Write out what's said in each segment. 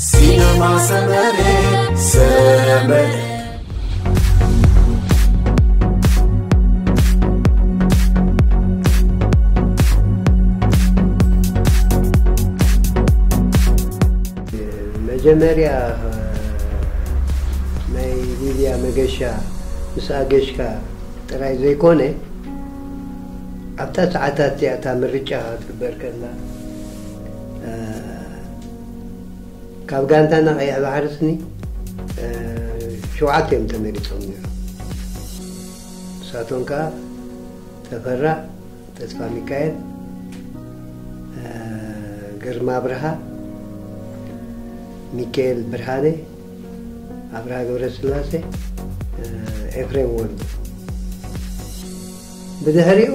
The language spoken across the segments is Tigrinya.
ሲነማ ሰመረ፣ ሰመረ። መጀመርያ ናይ ሊብያ መገሻ ምስ ኣገሽካ ጥራይ ዘይኮነ፣ ኣብታ ሰዓታት እቲኣ እታ ምርጫ ክትግበር ከላ፣ እ፣ ካብ ጋንታና ቀይሕ ባሕሪ ስኒ፣ እ፣ ሸውዓተ እዮም ተመሪጾም ነይሮም። ንሳቶም ከኣ ተፈራ ተስፋ ሚካኤል፣ እ፣ ግርማ ኣብርሃ፣ ሚካኤል ብርሃነ፣ ኣብርሃ ገብረስላሴ፣ እ፣ ኤፍሬም ወልዱ። ብድሕሪኡ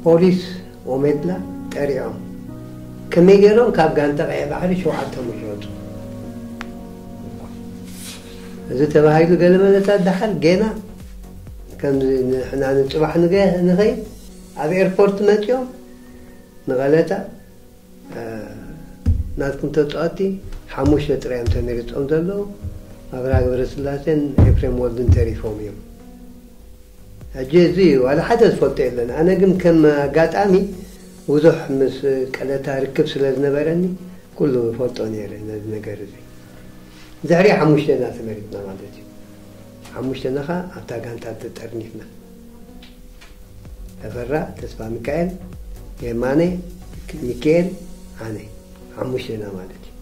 ፖሊስ ኦሜድላ ጠሪዖም። ከመይ ገይሮም ካብ ጋንታ ቀይሕ ባሕሪ ሸውዓተ ምሽ ወጹ? እዚ ተባሂሉ ገለ መለታት ደሓር ጌና ከምዚ ንሕና ንጽባሕ ንገ-፣ ንኸይድ ኣብ ኤርፖርት መጺኦም ንቐለታ፣ እ፣ ናትኩም ተጻወቲ ሓሙሽተ ጥራይ እዮም ተመሪጾም ዘለዉ። ኣብርሃ ገብረስላሴን ኤፍሬም ወልድን ተሪፎም እዮም። ሕጂ እዚ ዋላ ሓደ ዝፈልጦ የለን። ኣነ ግን ከም ኣጋጣሚ ብዙሕ ምስ ቀለታ ርክብ ስለ ዝነበረኒ ኩሉ እፈልጦ ነይረ ነዚ ነገር እዚ። ድሕሪ ሓሙሽተና ተመሪጥና ማለት እዩ። ሓሙሽተና ኸኣ ኣብታ ጋንታ ተጠርኒፍና። ተፈራ፣ ተስፋ ሚካኤል፣ የማነ፣ ሚካኤል፣ ኣነ። ሓሙሽተና ማለት እዩ።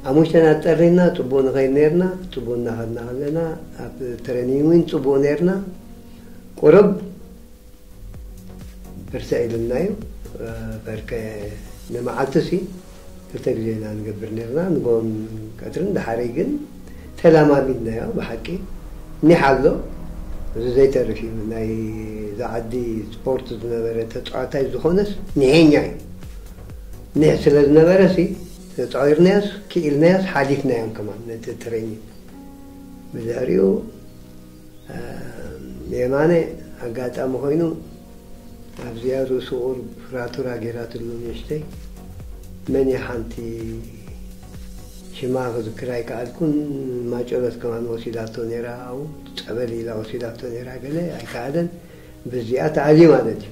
ሓሙሽተና ተጠሪና ጽቡቕ ንኸይድ ነርና። ጽቡቕ እናኸድና ከለና ኣብ ትሬኒንግ እውን ጽቡቕ ነርና። ቁሩብ ብርትዕ ኢሉና እዩ። በርከ ንመዓልቲ ሲ ክልተ ግዜ ኢና ንገብር ነርና፣ ንጎን ቀትርን። ድሓረይ ግን ተላማሚድናዮ ብሓቂ። ኒሕ ኣሎ፣ እዚ ዘይተርፍ እዩ። ናይ ዝዓዲ ስፖርት ዝነበረ ተጻዋታይ ዝኾነስ ኒሐኛ እዩ። ኒሕ ስለ ዝነበረ ሲ ተጻዊርናዮስ ክኢልናዮስ ሓሊፍናዮም ከማን ነቲ ትሬኒንግ። ብድሕሪኡ፣ እ፣ የማነ ኣጋጣሚ ኮይኑ ኣብዚኣ ርእሱ ቁሩብ ፍራቱራ ገይራትሉ ንእሽተይ። መን እያ ሓንቲ ሽማ ክዝክር ኣይከኣልኩን። ማጨሎት ከማን ወሲዳቶ ነይራ፣ ኣብኡ ጸበል ኢላ ወሲዳቶ ነይራ፣ ገለ ኣይከኣለን። ብዚኣ ተኣልዩ ማለት እዩ።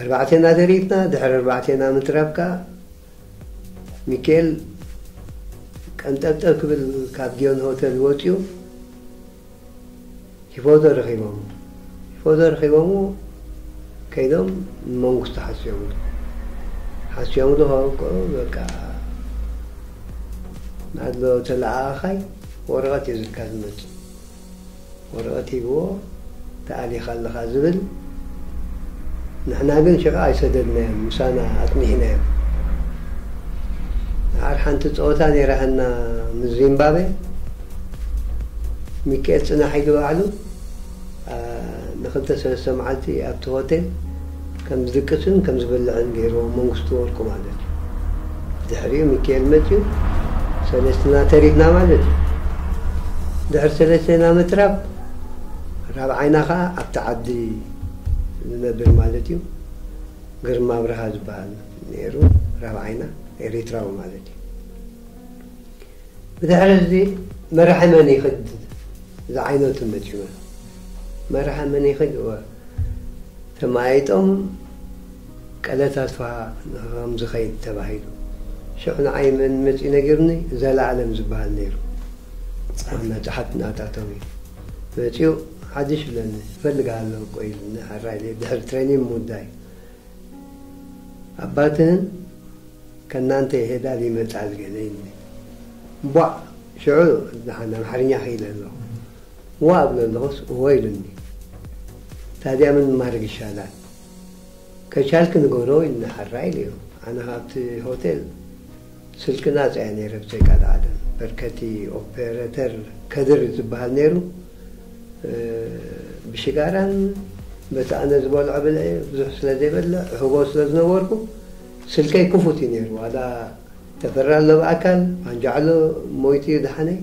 ኣርባዕቴና ተሪፍና፣ ድሕሪ ኣርባዕቴና ምትራፍ ከኣ ሚካኤል ቀንጠብጠብ ክብል ካብ ጊዮን ሆተል ወጺኡ ቲፎዞ ረኺቦም። ቲፎዞ ረኺቦምዎ ከይዶም ንመንግስቱ ሓስዮምሉ። ሓስዮምሉ ከብቅዑ በቃ ናድሎ ተለኣኣኻይ ወረቐት እዩ ዝልካ ዝመጽእ። ወረቐት ሂብዎ፣ ተኣሊኻ ኣለኻ ዝብል። ንሕና ግን ሽዑ ኣይሰደድናዮም፣ ምሳና ኣጽኒሕናዮም። ድሓር ሓንቲ ጸወታ ነይራትና ምስ ዚምባብዌ፣ ሚካኤል ጽናሕ ኢሉ ባዕሉ፣ ኣ፣ ንኽልተ ሰለስተ መዓልቲ ኣብቲ ሆቴል ከም ዝድቅስን ከም ዝበልዕን ገይርዎ መንግስቱ ወርቁ ማለት እዩ። ድሕሪኡ ሚካኤል መፅዩ፣ ሰለስትና ተሪፍና ማለት እዩ። ድሕሪ ሰለስትና ምትራፍ ራብዓይና ከዓ ኣብቲ ዓዲ ዝነብር ማለት እዩ። ግርማ ኣብርሃ ዝበሃል ነይሩ ራብዓይና፣ ኤሪትራዊ ማለት እዩ። ብድሕሪ እዚ መራሒ መን ይኽድ ዝዓይነቱ መፂኡ። መራሒ መን ይኽድ እወ፣ ተማያይጦም ቀለታ ኣስፍሃ ከም ዝኸይድ ተባሂሉ። ሽዑ ንዓይ መን መፂኡ ነጊሩኒ፣ ዘለኣለም ዝበሃል ነይሩ። ጸሓፊ። መፅሓፍ ናታቶም እዩ። መፂኡ ሓድሽ ብለኒ፣ እፈልግሃለሁ እኮ ኢሉኒ፣ ሓራይ ድሕሪ ትሬኒንግ ምውዳይ። አባትህን ከእናንተ ይሄዳል ይመጣል ገለ ኢሉኒ። ቧዕ ሽዑ ደሓን ኣምሓርኛ ክኢለ ኣለኹ። ዋ እብሎ ኣለኹስ እወ ኢሉኒ። ታዲያ ምን ማድረግ ይሻላል? ከቻልክ ንገሮ ኢሉኒ ሓራይ ኢለዮ። ኣነ ካብቲ ሆቴል ስልኪ ናጻ እያ ነይረ ብዘይ ካልእ ዓለም። በርከቲ ኦፐረተር ከድር ዝበሃል ነይሩ። እ፣ ብሽጋራን በቲ ኣነ ዝበልዖ ብልዒ ብዙሕ ስለ ዘይበልዕ፣ እህቦ ስለ ዝነበርኩ፣ ስልከይ ክፉት እዩ ነይሩ። ዋላ ተፈራ ኣሎ ብኣካል፣ ባንጃ ኣሎ ሞይቱ እዩ ደሓነይ።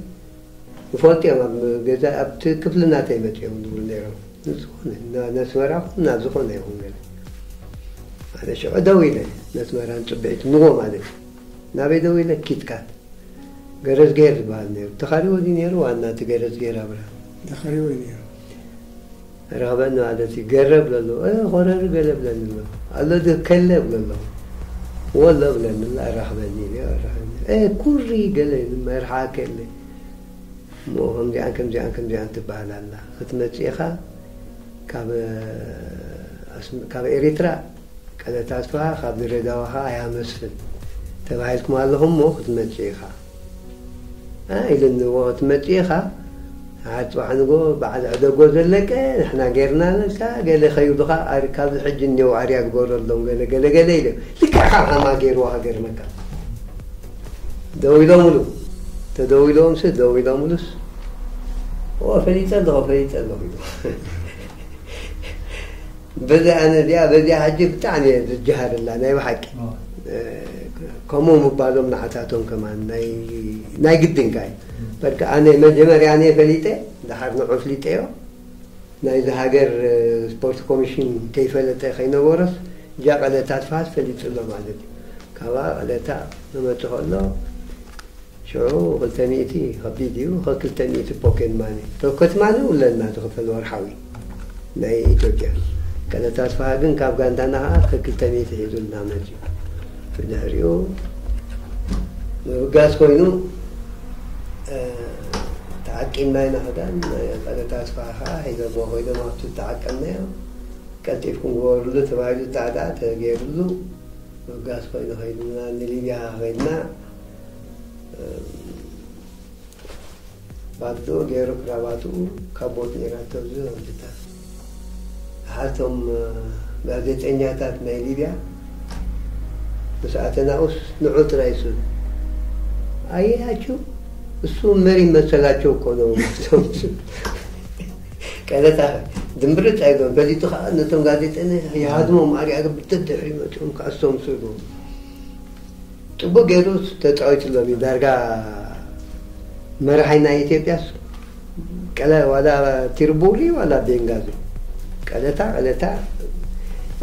ይፈልጡ እዮም፣ ኣብ ገዛ፣ ኣብቲ ክፍሊ ናተይ መጺኦም ዝብሉ ነይሮም። ዝኾነ፣ ና-፣ ነስመራ ኹን ናብ ዝኾነ ይኹን ገለ። ኣነ ሽዑ ደው ኢለ ነቲ መራን ጽብዒት ንጎ ማለት እዩ። ናበይ ደው ኢለ? ኪትካት ገረዝጌር ዝበሃል ነይሩ። ተኻሪዎ ድዩ ነይሩ? ዋና እቲ ገረዝጌር ኣብርሃ። ተኻሪዎ እዩ ነይሩ። ረኽበኒ ማለት እዩ። ገረ ብለሎ፣ "እ፣ ኾረሪ ገለ ብለኒ ኣሎ። ኣሎ ዶ ከለ?" ብለሎ። "ወሎ" ብለኒ ኣሎ፣ "ኣራኽበኒ" ኢለ ኣራኽበኒ። "እ፣ ኩሪ ገለ መርሓ ከለ። እሞ ከምዚኣን ከምዚኣን ከምዚኣን ትበሃል ኣላ። ክትመጽእ ኢኻ ካብ፣ ኣስም-፣ ካብ ኤሪትራ ቀለታ ኣስፍሃ፣ ካብ ድሬዳዋ ኸዓ ኣያ መስፍን ተባሂልኩም ኣለኹም እሞ ክትመጽእ ኢኻ" እ፣ ኢልኒ። "እዎ ክትመጽእ ኢኻ፣ ሓደ ጽባሕ ንጎ በዓል ዕደጎ ዘለቀ ንሕና ጌርና ነልካ፣ ገለ ከይብሉኻ፣ ኣሪ-፣ ካብዚ ሕጂ እኒአው ኣርያ ግበረሎም፣ ገለ፣ ገለ፣ ገለ" ኢለ። ልክዕ ካብ ሃማ ገይርዋ፣ ከገርመካ። ደው ኢሎምሉ። ተደው ኢሎምሲ፣ ደው ኢሎምሉስ፣ "እዎ ፈሊጠ ኣለኹ፣ ፈሊጠ ኣለኹ" ኢሉ። በዚ ኣነ እዚኣ፣ በዚኣ ሕጂ ብጣዕሚ እየ ዝጀሃረላ፣ ናይ ብሓቂ። እ፣ ከምኡ ምባሎም ንዓታቶም ከማን ናይ፣ ናይ ግድን ከኣ እዩ። በቃ ኣነ መጀመርያ ኣነ ፈሊጠ፣ ደሓር ንዑ ኣፍሊጠዮ። ናይዚ ሃገር፣ እ፣ ስፖርት ኮሚሽን ከይፈለጠ ከይነበሮስ፣ እጃ ቀለታ ኣስፍሃስ ፈሊጡ ኣሎ ማለት እዩ። ካብኣ ቀለታ ክመጽእ ከሎ፣ ሽዑ ክልተ ሚእቲ ከቢድ እዩ፣ ክልተ ሚእቲ ፖኬት ማኒ፣ ፖኬት ማኒ ኣለና ዝኽፈል ወርሓዊ ናይ ኢትዮጵያ። ቀለታ ኣስፍሃ ግን ካብ ጋንታና ኸዓ ክልተ ሚእቲ ሒዙልና መጺኡ። ብድሕሪኡ ምብጋስ ኮይኑ፣ እ፣ ተዓቂብና ኢና ክዳን፣ ናይ ቀለታ ኣስፍሃ ኸዓ ሒዘሞ ኮይኖም ኣብቲ ዝተዓቀብናዮ ቀልጢፍኩም ግበሩሉ ተባሂሉ ጻዕዳ ተገይሩሉ ምብጋስ ኮይኑ ከይድና ንሊብያ ከይድና፣ እ፣ ባዶ ገይሩ ክራባትኡ ካቦት ነይራቶ፣ እዚ ከምዚታት። ሓቶም፣ እ፣ ጋዜጠኛታት ናይ ሊብያ ምስ ኣተናኡስ ንዑ ጥራይ ስሉ። ኣየያችሁ እሱ መሪ መሰላቸው እኮ ነው። ቀለታ ድምብርጽ ኣይብሎም። ፈሊጡ ኸዓ ነቶም ጋዜጠኛ ይሃድሞም፣ ኣርያ ግብር ደድሕሪ መጺኦም ክኣሶም ስሉ። ጽቡቅ ገይሩ ተጻዊትሎም እዩ። ዳርጋ መራሒ ናይ ኢትዮጵያስ ቀለ-፣ ዋላ ቲርቡሪ ዋላ ቤንጋዚ፣ ቀለታ፣ ቀለታ፣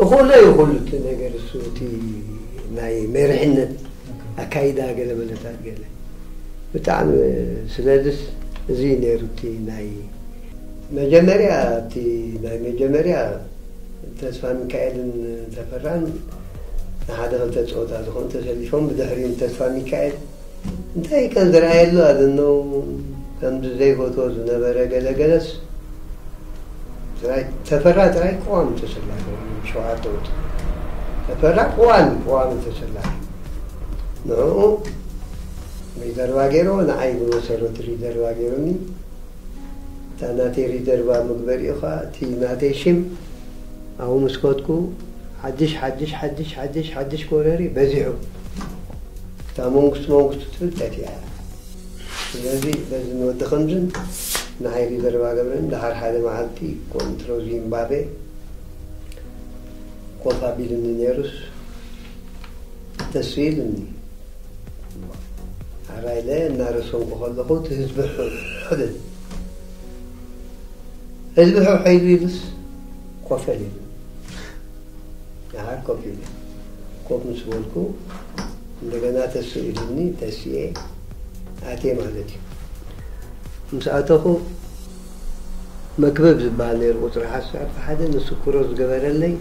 እኹሎ እዩ ኩሉ እቲ ነገር እሱ፣ እቲ ናይ መሪሕነት ኣካይዳ ገለ መለታት ገለ ብጣዕሚ። ስለዚስ እዚ እዩ ነይሩ እቲ ናይ መጀመርያ፣ እቲ ናይ መጀመርያ ተስፋ ሚካኤልን ተፈራን ንሓደ ክልተ ጸወታ ዝኾኑ ተሰሊፎም፣ ብድሕሪኡ ተስፋ ሚካኤል እንታይ ከም ዝረኣየሉ ኣደነው፣ ከምዚ ዘይፈትዎ ዝነበረ ገለገለስ ጥራይ፣ ተፈራ ጥራይ ቅዋም ተሰላፊ፣ ሸውዓተ ወጡ። ተፈራ ቅዋም፣ ቅዋም ተሰላፊ። ንዕኡ ሪዘርቫ ገይሮ፣ ንዓይ ብመሰረት ሪዘርቫ ገይሩኒ። እታ ናተይ ሪዘርቫ ምግበሪኡ ኸዓ እቲ ናተይ ሽም ኣብኡ ምስ ከድኩ፣ ሓድሽ፣ ሓድሽ፣ ሓድሽ፣ ሓድሽ፣ ሓድሽ ኮረሪ በዚሑ። እታ መንግስቱ፣ መንግስቱ ትብል ጠፊኣ። ስለዚ በዚ ንወዲ ከምዝን ንዓይ ሪዘርቫ ገብረን፣ ደሓር ሓደ መዓልቲ ኮንትሮ ዚምባብዌ ኮፍ ኣቢሉኒ ነይሩስ፣ ተስኢሉኒ። ኣራይ ኢለ እናረሰንኩ ከለኹ፣ እቲ ህዝቢ ሕሕድ። ህዝቢ ሕሕ ኢሉ ኢሉስ፣ ኮፍ በል ኢሉ። ደሓር ኮፍ ኢለ። ኮፍ ምስ በልኩ፣ እንደገና ተስኢሉኒ፣ ተስኤ ኣትየ ማለት እዩ። ምስ ኣተኹ፣ መክብብ ዝበሃል ነይሩ፣ ቁጽሪ ዓሰርተ ሓደ፣ ንሱ ክሮስ ዝገበረለይ፣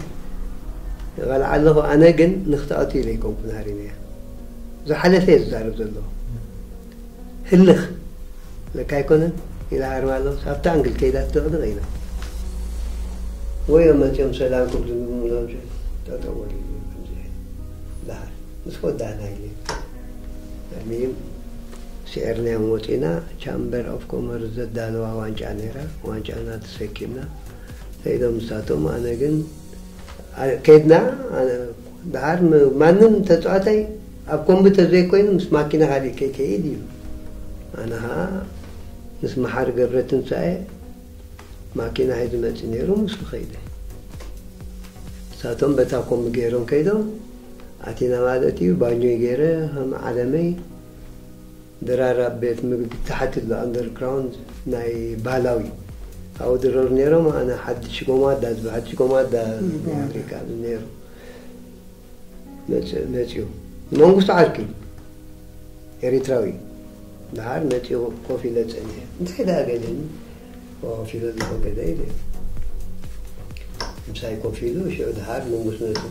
እበልዓ ኣለኹ። ኣነ ግን ንኽትኣቱ ኢለ ኣይኮንኩን ሃሪመያ። ዝሓለፈ እየ ዝዛረብ ዘለኹ። ህልኽ ለካ ኣይኮነን ኢላ ሃርማ ኣለኹ። ኣብታ ኣንግል ከይዳ ትጥቕጥቕ ኢላ። ወዮም መጺኦም ሰላም ክብሉ ንምሎም፣ ጠጠው በሉ ኢሉ ከምዚ ኢሉ። ደሓር ምስ ወዳእና ኢለ። ኣልሙሂም ስዒርናዮም ወጺና። ቻምበር ኦፍ ኮመርስ ዘዳለዋ ዋንጫ ነይራ። ዋንጫና ተሰኪምና ከይዶም ንሳቶም። ኣነ ግን፣ ኣ-፣ ከይድና፣ ኣነ ደሓር ም-፣ ማንም ተጻዋታይ ኣብ ኮምቢ ተዘይኮይኑ ምስ ማኪና ካልእ ከይከይድ እዩ። ኣነ ኸኣ ምስ መሓሪ ገብረትንሳኤ ማኪና ሒዙ መጺኡ ነይሩ፣ ምስኡ ከይደ። ንሳቶም በታ ኮምቢ ገይሮም ከይዶም፣ ኣቲና ማለት እዩ። ባኞይ ገይረ ከም ዓለመይ ድራር ኣብ ቤት ምግቢ ታሕቲ ኣሎ፣ ኣንደርግራውንድ ናይ ባህላዊ። ኣብኡ ድረሩ ነይሮም። ኣነ ሓድሽ ጎማዳ፣ እዚ ሓድሽ ጎማዳ ናይ ኣፍሪቃ ነይሩ። መጽ- መጺኡ። መንግስቱ ዓርኪ ኤሪትራዊ። ደሓር መጺኡ ኮፍ ኢለ ጸኒሐ። እንታይ ደኣ ገለኒ? ኮፍ ኢለ ኣለኹ ገለ ኢለ። ምሳይ ኮፍ ኢሉ፣ ሽዑ ደሓር መንግስቱ መጺኡ።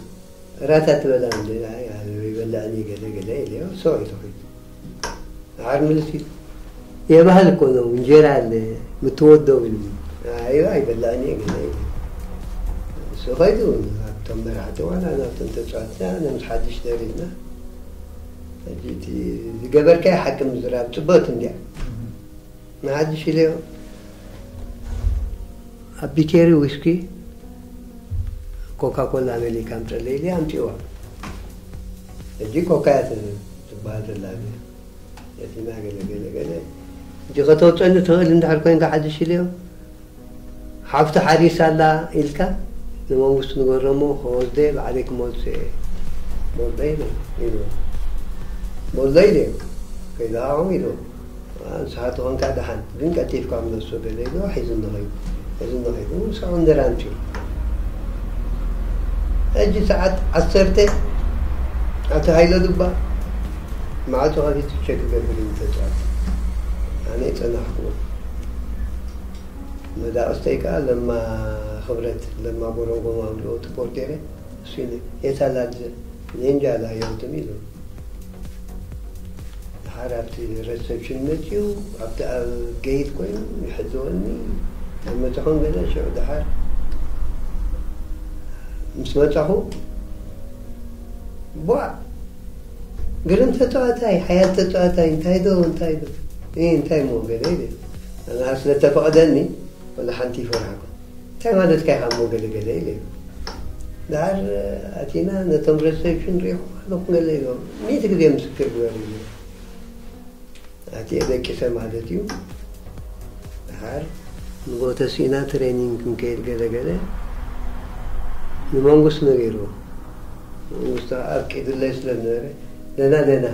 "እራት ኣትበላን እንዴ?" "ኣይ፣ ኣነ ይበላዕኒ ገለ ገለ" ኢለዮ። ሰው ኣይተኹን። ደሓር ምልስ ኢሉ። "የባህል እኮ ነው፣ እንጀራ አለ፣ የምትወደው" ኢሉኒ። "ኣይ፣ ኣይበላዕኒ ገለ" ኢለ። እሱ ኸይዱ፣ ኣብቶም መራሕቲ ዋላ ናብቶም ተጻወትቲ፣ ኣነ ምስ ሓድሽ ደሪድና። ሕጂ እቲ ዝገበርካዮ ሓቂ ምዝራብ ጽቡቕቲ እንድያ። ንሓድሽ ኢለዮ፣ ኣብ ቢኬሪ ዊስኪ ኮካ ኮላ ኣሜሪካ ኣምፀለይ ኢለ ኣምፂዋ። ሕጂ ኮካ እያ ትበሃል ዘላ። ነቲና ገለ ገለ ገለ። ሕጂ ከተውፀኒ ትኽእል እንድሕር ኮይንካ ሓድሽ ኢለዮ፣ ሓፍቱ ሓሪሳ ኣላ ኢልካ ንመንግስቱ ንገሮ እሞ ከወስደ ባዕለይ ክመልሶ እየ። ቦልዶ ኢለ ኢሉ። ቦልዶ ኢለ። ከይድሃኹም ኢሉ። ንስኻ ተኾንካ ደሓን፣ ግን ቀልጢፍካ ምለሶ ገለ ኢሉ ሒዙ ንኸይድ። ሒዙ ንኸይድ። ንስኻ እንደራንቱ። ሕጂ ሰዓት ዓሰርተ ኣቶ ሃይለ ዱባ ማዕጾ ከፊቱ ቸክ ክገብር እዩ ተጻዋት። ኣነ ጸናሕኩዎ። መዳቕስተይ ከኣ ለማ ክብረት፣ ለማ ቦረንጎ ማውልኦ ትፖርቴረ፣ እሱ ኢለ፣ "የት ኣላ ድዘ?" "እኔ እንጃ ኣላየሁትም" ኢሉ። ደሓር ኣብቲ ሬሰፕሽን መጺኡ፣ ኣብቲ ኣብ ገይት ኮይኑ ይሕልወኒ። ኣብ መጽኾን ገለ ሽዑ ደሓር ምስ መጻኹ፣ "ቧዕ! ግርም ተጻዋታይ፣ ሓያል ተጻዋታይ፣ እንታይ ዶ፣ እንታይ ዶ?" "እ፣ እንታይ እሞ?" ገለ ኢለ። ኣነ ስለ ተፈቐደኒ፣ ወላ ሓንቲ ይፈራሕኩ። "እንታይ ማለትካ ኢኻ እሞ ገለ ገለ?" ኢለ። ደሓር ኣቲና ነቶም ሬሰፕሽን ሪኢኹም ኣለኹም ገለ ኢሎም። ሚእቲ ግዜ ምስክር ግበር ኢለ። ኣቲየ ደቂሰ ማለት እዩ። ደሓር ንጎ ተሲእና ትሬኒንግ ክንከይድ ገለ ገለ ንመንግስቱ ነጊርዎ። መንግስቱ ኣብቂዱለይ ስለ ዝነበረ፣ "ደህና ደህና፣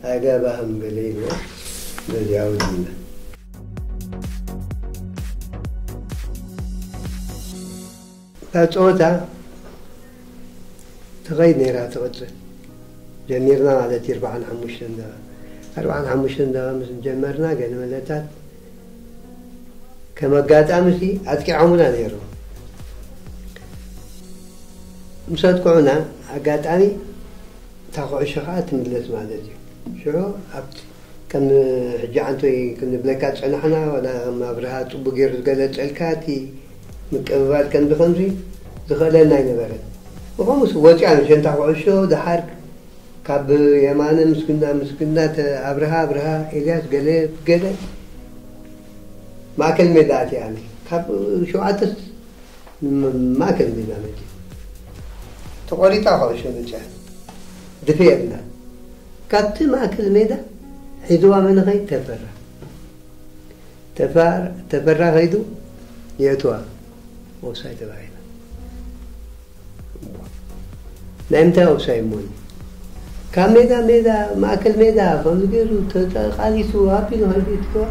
ኣይገባህም" ገለ ኢልዎ። በዚያ ኣውዲና። እታ ጸወታ ትኸይድ ነይራ፣ ትቕጽል። ጀሚርና ማለት እዩ፣ ኣርብዓን ሓሙሽተን ደቂቕ። ኣርብዓን ሓሙሽተን ደቂቕ ምስ ጀመርና፣ ገለ መለታት ከም ኣጋጣሚ ሲ ኣጥቂዖምና ነይሮም። ምስ ኣጥቅዑና፣ ኣጋጣሚ እታ ኩዕሾ ኸኣ ትምለስ ማለት እዩ። ሽዑ ኣብቲ ከም ሕጂ ዓንቶይ ክንብለካ ዝጸናሕና፣ ዋላ ከም ኣብርሃ ጽቡቕ ገይሩ ዝገለጸልካ፣ እቲ ምቅብባል ከምዚ ከምዚ ዝኽእለና ኣይነበረን። ብኸምኡስ ወጺኣ ንሸንታ ኩዕሾ ደሓር ካብ የማነ ምስግና፣ ምስግና ተ-፣ ኣብርሃ፣ ኣብርሃ፣ ኤልያስ፣ ገለ፣ ገለ ማእከል ሜዳ ኣትያ። ኣነ ካብ ሸውዓተ ም-፣ ማእከል ሜዳ መጺኡ። ተቖሪጻ ኩዕሾ መጺኣ። ድፌ የብላን። ካብቲ ማእከል ሜዳ ሒዝዋ መን ኸይድ? ተፈራ። ተፋር-፣ ተፈራ ኸይዱ የእትዋ። ኦፍሳይድ ተባሂላ። ናይ ምንታይ ኦፍሳይድ እሞኒ? ካብ ሜዳ፣ ሜዳ፣ ማእከል ሜዳ፣ ከምዚ ገይሩ ተጠቓሊሱ፣ ሃቢሉ ኸይዱ የእትዋ።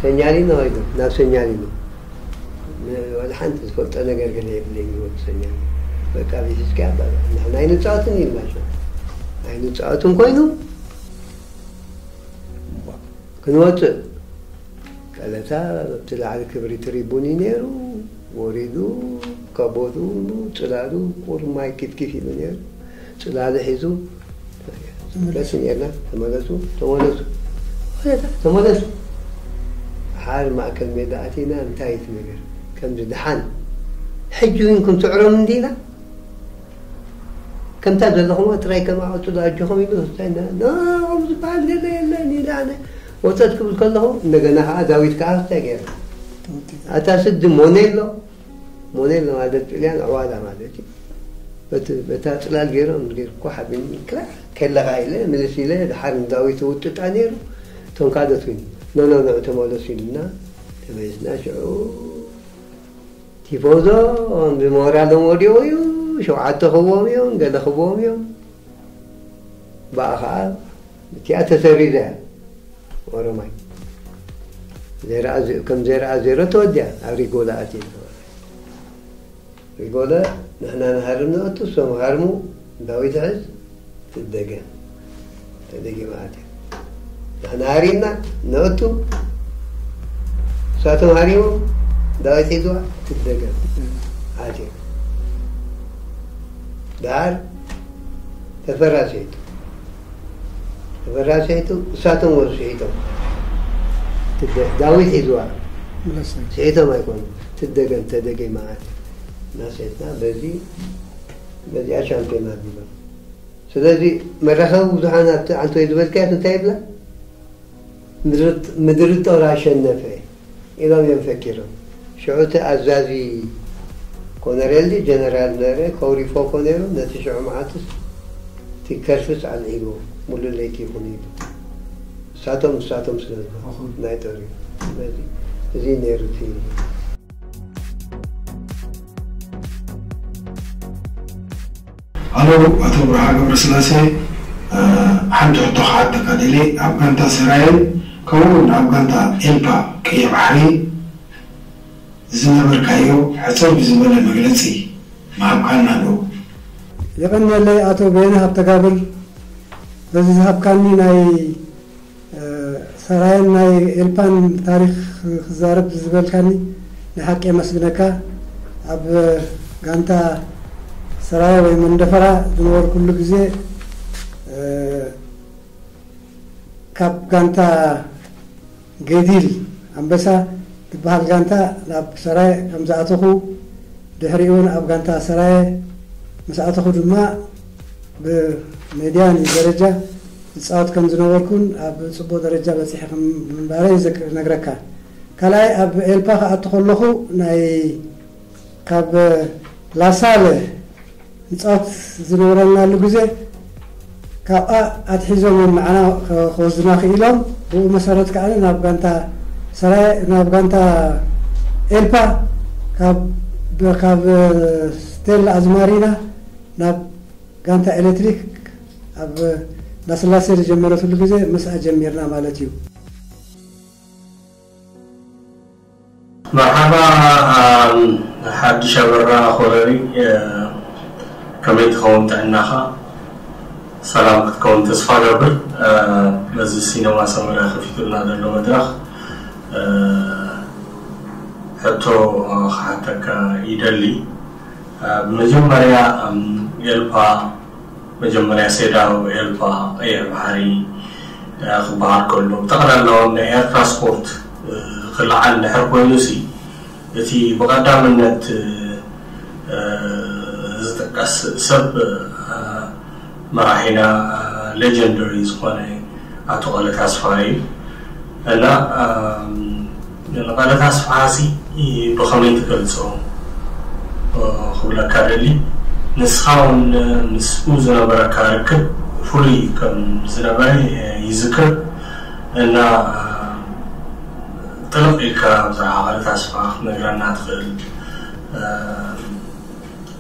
ሰኛሊኖ ኸይዱ፣ ናብ ሰኛሊኖ። ን-፣ ወላ ሓንቲ ዝፈልጦ ነገር ገለ የብለይን፣ ይወቅሰኛ። በቃ፣ ቤት እስኪ ኣባ-፣ ንሕና ኣይንጻወትን ኢልና፣ ሸ-፣ ኣይንጻወትን ኮይኑ፣ ክንወጽእ፣ ቀለታ ኣብቲ ላዕሊ ክብሪ ትሪቡን እዩ ነይሩ፣ ወሪዱ፣ ከቦዱ፣ ጽላሉ፣ ቁር ማይ ኪፍኪፍ ኢሉ ነይሩ። ጽላሉ ሒዙ፣ በስ ነርና፣ ተመለሱ፣ ተመለሱ፣ ተመለሱ። ሓር ማእከል ሜዳ ኣቲና፣ እንታይ እዩ እቲ ነገር? ከምዚ ደሓን፣ ሕጂ እውን ክንስዕሮም እንዲና? ከምታ ዘለኹምዋ ጥራይ ከማቐጽሉ ኣጆኹም ኢሉ፣ እንታይ ና-፣ ና-፣ ከምኡ ዝበሃል ገለ የለን ኢለ ኣነ ወጸት ክብል ከለኹ፣ እንደገና ኸዓ ዳዊት ከኣ እንታይ ገይረ? ኣታ ስዲ ሞኔሎ፣ ሞኔሎ ማለት ጥልያን ዕዋላ ማለት እዩ። በቲ፣ በታ ጽላል ገይሮም፣ ገይሩ እኮ ሓቢኒ፣ ክላ-፣ ከለኻ ኢለ፣ ምልስ ኢለ፣ ድሓር ንዳዊት ውጥጣ ነይሩ፣ እቶም ካልኦት ግን፣ "ኖ፣ ኖ፣ ኖ፣ ተመለሱ" ኢሉና፣ ተመሊስና፣ ሽዑ ቲፎዞ ብሞራሎም ወዲቑ እዩ፣ ሸውዓተ ክህቦም እዮም፣ ገለ ክህቦም እዮም። ብኣ ኸዓ እቲኣ ተሰሪዛ እያ፣ ኦሮማይ። ዘይረኣ ዜ-፣ ከም ዘይረኣ ዜሮ ተወዲኣ፣ ኣብ ሪጎላ ኣትዩ። ሪጎለ፣ ንሕና ንሃርም ንኣቱ፣ እሶም ሃርሙ፣ ዳዊት ሕዝ ትደገም፣ ተደጊማ ኣትያ። ንሕና ሃሪምና ንእቱ፣ ንሳቶም ሃሪሞም፣ ዳዊት ሒዝዋ ትደገም ኣትያ። ደሓር ተፈራ ስሒቱ፣ ተፈራ ስሒቱ፣ ንሳቶም ወሩ ስሒቶም። ትደ-፣ ዳዊት ሒዝዋ፣ መለሰ። ስሒቶም ኣይኮኑ፣ ትደገም፣ ተደጊማ ኣትያ። እና ስሒትና በዚ፣ በዚኣ ሻምፒዮን ኣቢሎም። ስለዚ መራኸቢ ብዙሓን ኣብቲ ዓንቶይ ዝበልካዮ እንታይ ይብላ? ምድሪ፣ ምድሪ ጦር ኣሸነፈ ኢሎም እዮም ፈኪሮም። ሽዑ እቲ ኣዛዚ ኮነሬል ድዩ ጀነራል ነረ ኮሪፎ ኮ ነይሩ። ነቲ ሽዑ መዓልትስ እቲ ከርፍስ ኣልዒልዎ፣ ሙሉእ ለይቲ ይኹን ኢሉ። እሳቶም፣ እሳቶም ስለ ዝኾኑ ናይ ጦር እዩ። ስለዚ እዚ ነይሩ እቲ ኣሎ። ኣቶ ብርሃ ገብረስላሴ፣ እ፣ ሓንቲ ሕቶ ክሓተካ ደልየ። ኣብ ጋንታ ሰራየን ከምኡ እውን ኣብ ጋንታ ኤልፓ ቀይሕ ባሕሪ ዝነበርካዮ ሕጽር ብዝበለ መግለጺ ምሃብካና ዶ? የቐንየለይ ኣቶ በየነ ሃብተጋብር፣ በዚ ዝሃብካኒ ናይ ሰራየን ናይ ኤልፓን ታሪኽ ክዛረብ ዝበልካኒ ንሓቂ የመስግነካ። ኣብ ጋንታ ሰራየ ወይ መንደፈራ ዝነበርኩሉ ግዜ፣ እ፣ ካብ ጋንታ ገዲል ኣንበሳ ትበሃል ጋንታ ናብ ሰራየ ከም ዝኣተኹ፣ ድሕሪኡ እውን ኣብ ጋንታ ሰራየ ምስ ኣተኹ ድማ ብሜድያን ደረጃ ዝፃወት ከም ዝነበርኩን ኣብ ፅቡቕ ደረጃ በፂሐ ከም ምንባረይ ዘክ-፣ ነግረካ። ካልኣይ ኣብ ኤልፓ ክኣቱ ከለኹ ናይ ካብ ላሳለ ንፃወት ዝነበረናሉ ግዜ ካብኣ ኣትሒዞም እዮም ንዓና ከ-፣ ክወስዱና ክኢሎም። ብኡ መሰረት ከዓ ናብ ጋንታ ሰራየ፣ ናብ ጋንታ ኤልፓ ካብ፣ ካብ ስቴል ኣዝማሪና ናብ ጋንታ ኤሌክትሪክ ኣብ እንዳስላሴ ዝጀመረትሉ ግዜ ምስኣ ጀሚርና ማለት እዩ። መርሓባ፣ ኣም፣ ሓድሽ ኣበራ ኮለሪ፣ እ፣ ከመይ ትኸውን ጥዕናኻ? ሰላም ክትከውን ተስፋ ገብር። እ፣ በዚ ሲነማ ሰመራ ከፊቱልና ዘሎ መድረኽ፣ እ፣ ሕቶ ክሓተካ ይደሊ። እ፣ ብመጀመርያ፣ እም፣ ኤልፓ፣ መጀመርያ ሴዳው፣ ኤልፓ፣ ቀይሕ ባሕሪ፣ እ፣ ክበሃል ከሎ፣ ብጠቕላላ እውን ናይ ኤርትራ ስፖርት፣ እ፣ ክለዓል እንድሕር ኮይኑ ሲ፣ እቲ ብቐዳምነት፣ እ፣ ዝጥቀስ ሰብ፣ እ፣ መራሒና፣ እ፣ ሌጀንደሪ ዝኾነ ኣቶ ቃለ ተስፋ እዩ። እና፣ እም፣ ንቃለ ተስፋ ሲ ብኸመይ ትገልጾ፣ እ፣ ክብለካ ደሊ። ንስኻ እውን ምስኡ ዝነበረካ ርክብ ፍሉይ ከም ዝነበረ ይዝክር። እና፣ እ፣ ጥልቕ ኢልካ ብዛዕባ ቃለ ተስፋ ክትነግረና ትኽእል፣ እ፣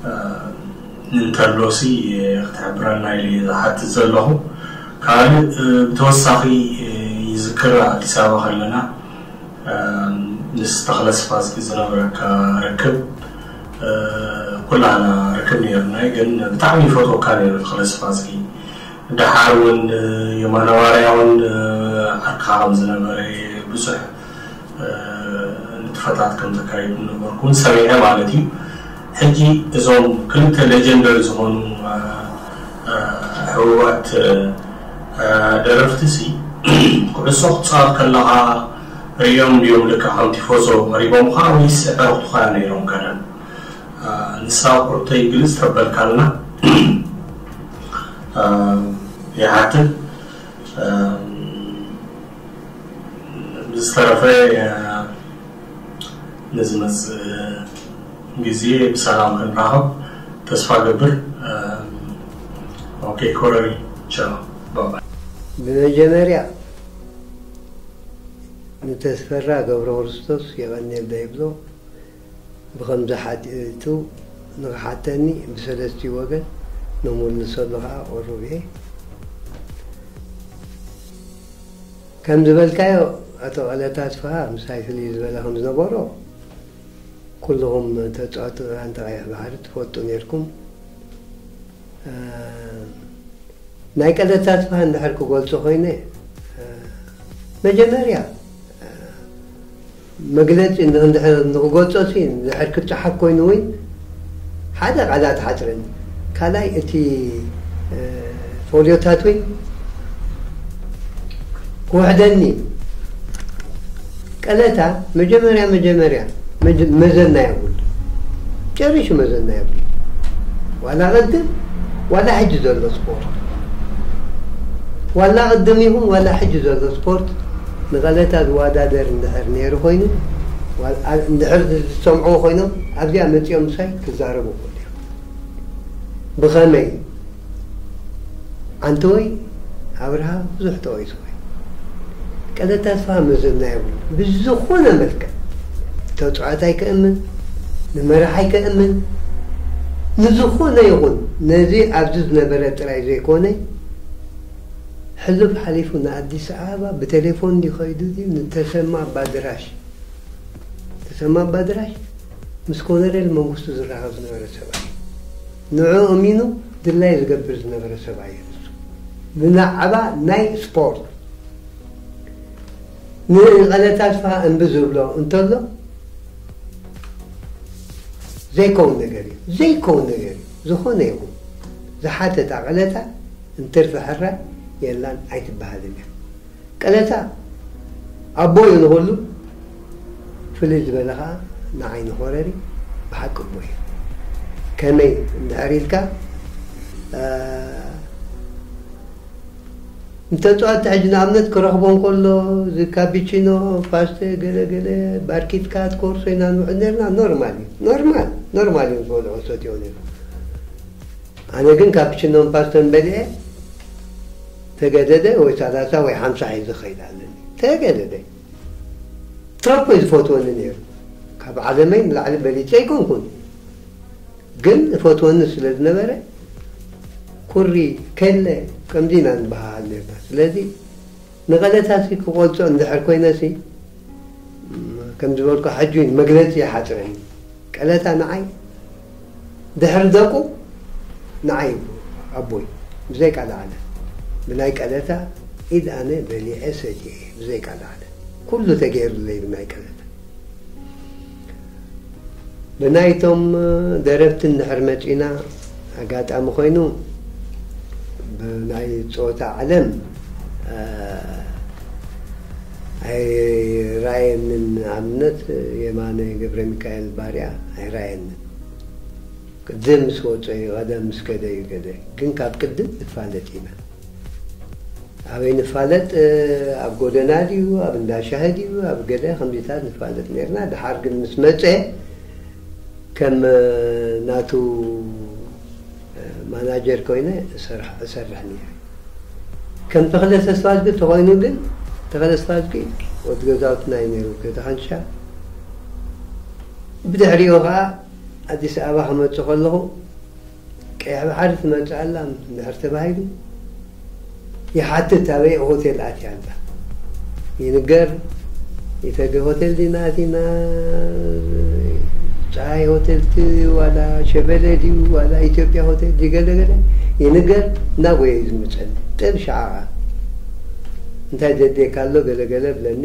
እ፣ እንተሎሲ ክትሕብረና ኢለ ዝሓትት ዘለኹ። ካልእ፣ እ፣ ብተወሳኺ፣ እ፣ ይዝክር ኣዲስ ኣበባ ከለና፣ እ፣ ምስ ተኽለ ስፋዝጊ ዝነበረካ ርክብ፣ እ፣ ኩላና ርክብ ነይርና እዩ፣ ግን ብጣዕሚ ይፈትወካ ነይሩ ተኽለ ስፋዝጊ። ደሓር እውን፣ እ፣ የማነ ባርያ እውን፣ እ፣ ዓርክኻ ከም ዝነበረ ብዙሕ፣ እ፣ ንጥፈታት ከም ዘካይዱ ነበርኩ እውን ሰሚዐ ማለት እዩ። ሕጂ እዞም ክልተ ሌጀንደሪ ዝኾኑ፣ እ፣ እ፣ ሕቡባት፣ እ፣ ደረፍቲ ሲ ኩዕሶ ክትፃወት ከለኻ ሪኦም ድዮም ልክዕ ከም ቲፎዞ ቀሪቦምኻ ወይስ ኣዕሩኽትኻ ነይሮም ቀደም? እ፣ ንሳ ቁርተይ ግልጽ ተበልካልና፣ እ፣ ይሓትት። እ፣ ብዝተረፈ፣ እ፣ ንዝመጽእ ግዜ ብሰላም ክንራኸብ ተስፋ ገብር። እ፣ ኦኬ፣ ኮረሪ፣ ቻው፣ ባባይ። ብመጀመርያ ንተስፈራ ገብረ ክርስቶስ የቐንየልና ይብሎ። ብኸምዚ ሓቲቱ ንኽሓተኒ ብሰለስቲኡ ወገን ንምልሰሉ ኸዓ ቅሩብ እየ። ከም ዝበልካዮ ኣቶ ቀለታ ኣስፍሃ ምሳይ ፍልይ ዝበለ ከም ዝነበሮ ኩልኹም ተጻወቲ ጋንታ ቀይሕ ባሕሪ ትፈልጡ ነይርኩም። ናይ ቀለታ ኣስፍሃ እንድሕር ክገልጾ ኮይነ፣ መጀመርያ መግለጺ እንድሕር ንክገልጾ ሲ እንድሕር ክጸሓፍ ኮይኑ እውን ሓደ ቃላት ሓጽረኒ። ካልኣይ እቲ ፎልዮታት እውን ክውሕደኒ። ቀለታ መጀመርያ መጀመርያ መዘና የብሉ፣ ጨሪሹ መዘና የብሉ። ዋላ ቅድም ዋላ ሕጂ ዘሎ ስፖርት፣ ዋላ ቅድም ይኹን ዋላ ሕጂ ዘሎ ስፖርት ንቐለታ ዝወዳደር እንድሕር ነይሩ ኮይኑ፣ እንድሕር ዝሰምዑ ኮይኖም ኣብዚኣ መፂኦም ምሳይ ክዛረቡ ክኽእሉ እዮም። ብኸመይ? ኣንተወይ ኣብርሃ ብዙሕ ተወይሱ ወይ ቀለታ ኣስፍሃ መዘና የብሉ። ብዝኾነ መልክዕ ተፅዋዕታይ ከእምን፣ ንመራሓይ ከእምን፣ ንዝኾነ ይኹን ነዚ ኣብዚ ዝነበረ ጥራይ ዘይኮነ፣ ሕሉፍ ሓሊፉ ንኣዲስ ኣበባ ብቴሌፎን ድዩ ከይዱ ድዩ ንተሰማ ባድራሽ፣ ተሰማ ባድራሽ ምስ ኮሎኔል መንግስቱ ዝራኸብ ዝነበረ ሰብኣይ፣ ንዑ እሚኑ ድላይ ዝገብር ዝነበረ ሰብኣይ እዩ። ንሱ ብዛዕባ ናይ ስፖርት ንቐለታ ኣስፍሃ እምቢ ዝብሎ እንተሎ ዘይከውን ነገር እዩ፣ ዘይከውን ነገር እዩ። ዝኾነ ይኹን ዝሓተታ ቀለታ እንትርፊ ሕራይ የላን ኣይትበሃልን እያ። ቀለታ ኣቦ እዩ ንኹሉ፣ ፍልይ ዝበለ ኸዓ ንዓይ ንኾረሪ ብሓቂ ኣቦ እዩ። ከመይ እንድሕር ኢልካ፣ እ፣ ንተፃወትቲ ሕጂ ንኣብነት ክረኽቦ እንከሎ፣ እዚ ካፒቺኖ፣ ፓስተ፣ ገለ ገለ፣ ባርኪትካ ትኮርሶ ኢና ንውዕል ነርና። ኖርማል እዩ። ኖርማል፣ ኖርማል እዮም ዝበልዑ ሰትዮ ነይሩ። ኣነ ግን ካፒቺኖን ፓስተን በሊዐ ተገደደ ወይ ሰላሳ ወይ ሓምሳ ሒዘ ክኸይድ ኣለኒ። ተገደደ። ትራምፕ እዩ ዝፈትወኒ ነይሩ። ካብ ዓለመይ ንላዕሊ በሊፀ ኣይኮንኩን። ግን እፈትወኒ ስለ ዝነበረ፣ ኩሪ፣ ከለ፣ ከምዚ ኢና ንበሃሃል ነርና። ስለዚ ንቐለታሲ ክቆልጾ እንድሕር ኮይነሲ፣ ከም ዝበልኩ ሕጂ እውን መግለጺ ይሓጽረኒ። ቀለታ ንዓይ ድሕሪ ደቁ ንዓይ ኣቦይ ብዘይ ቃል ዓለ። ብናይ ቀለታ ኢድ ኣነ በሊዐ ሰቲየ ብዘይ ቃል ዓለ። ኩሉ ተገይሩለይ ብናይ ቀለታ። ብናይቶም ደረፍቲ እንድሕር መጺና፣ ኣጋጣሚ ኮይኑ ብናይ ጾታ ዓለም፣ እ፣ ኣይራየንን። ንኣብነት የማነ ገብረ ሚካኤል ባርያ ኣይራየንን። ቅድም ምስ ወጸ እዩ፣ ቀደም ምስ ከደ እዩ ገለ። ግን ካብ ቅድም ንፋለጥ ኢና። ኣበይ ንፋለጥ? ኣብ ጎደና ድዩ፣ ኣብ እንዳ ሻሂ ድዩ፣ ኣብ ገለ ከምዚታት ንፋለጥ ነርና። ድሓር ግን ምስ መጸ ከም ናቱ ማናጀር ኮይነ እሰርሕ፣ እሰርሕ ነይረ። ከም ተኽለ ተስፋዝጊ ተኾይኑ ግን፣ ተኽለ ተስፋዝጊ ወዲ ገዛውትና እዩ ነይሩ፣ ገዛ ሓንሻ። ብድሕሪኡ ኸዓ ኣዲስ ኣበባ ክመጽእ ከለኹ፣ ቀይሕ ባሕሪ ትመጽእ ኣላ እንድሕር ተባሂሉ፣ ይሓትት ኣበይ ሆቴል ኣትያ ኣላ። ይንገር፣ ኢተገ ሆቴል ዲና ኣቲና፣ ጸሃይ ሆቴል ድዩ ዋላ ሸበሌ ድዩ ዋላ ኢትዮጵያ ሆቴል ድዩ ገለ ገለ፣ ይንገር፣ እናጎየ እዩ ዝምጸኒ። ጥብ ሸዓ ኸኣ እንታይ ዘድልየካ ኣሎ ገለ ገለ ብለኒ።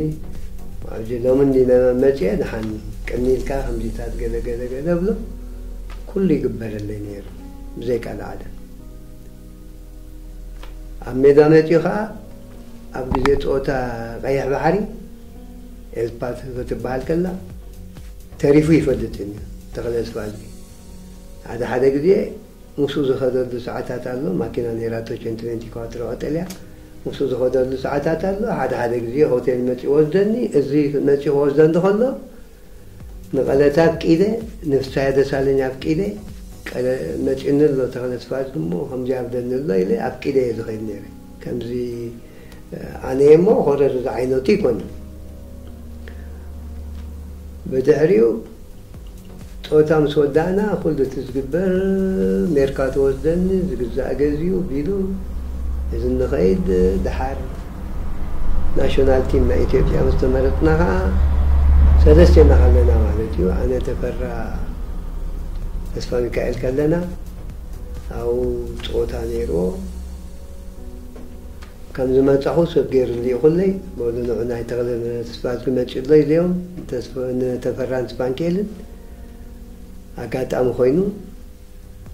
ኣብዚ ሎሚ እንዲነ መጺአ፣ ደሓን ቅኒ ኢልካ ከምዚታት ገለ ገለ ገለ ብሎ፣ ኩሉ ይግበረለይ ነይሩ ብዘይ ቃል ዓለም። ኣብ ሜዳ መጺኡ ኸኣ ኣብ ግዜ ጸወታ ቀይሕ ባሕሪ፣ ኤልፓት ክትበሃል ከላ፣ ተሪፉ ይፈልጥን እዩ ተኽለ ኣስፋልቲ። ሓደ ሓደ ግዜ ምስኡ ዝኸደሉ ሰዓታት ኣሎ፣ ማኪና ነይራቶ፣ ቸንትሬንቲ ኳትሮ ቀጠልያ። ምስኡ ዝኸደሉ ሰዓታት ኣሎ። ሓደ ሓደ ግዜ ሆቴል መጺኡ ወስደኒ። እዚ መጺኡ ክወስደኒ ከሎ፣ ንቐለታ ኣፍቂደ፣ ንፍሳየ ደሳለኝ ኣፍቂደ፣ ቀለ-፣ መጺኡኒ ኣሎ ተኽለ ኣስፋልቲ እሞ ከምዚ ኣብደኒ ኣሎ ኢለ ኣፍቂደ እየ ዝኸይድ ነይረ። ከምዚ ኣነ እሞ ኮረር ዝዓይነቱ ይኮን። ብድሕሪኡ ጾታ ምስ ወዳእና፣ ኩሉ እቲ ዝግበር፣ ሜርካቶ ወስደኒ፣ ዝግዛእ ገዚኡ ቢሉ፣ እዚ ንኸይድ፣ ደሓር ናሽናል ቲም ናይ ኢትዮጵያ ምስ ተመረጽና ኸዓ፣ ሰለስቴና ከለና ማለት እዩ፣ ኣነ፣ ተፈራ፣ ተስፋ ሚካኤል ከለና፣ ኣብኡ ጸወታ ነይርዎ። ከም ዝመጻኹ ሰብ ገይሩ ልኢኹለይ፣ በሉ ንዑ ናይ ተኽለ ተስፋዝጊ መጺኡ ኣሎ ኢለዮም፣ ተስፋ-፣ ንተፈራን ስፓንኬልን ኣጋጣሚ ኮይኑ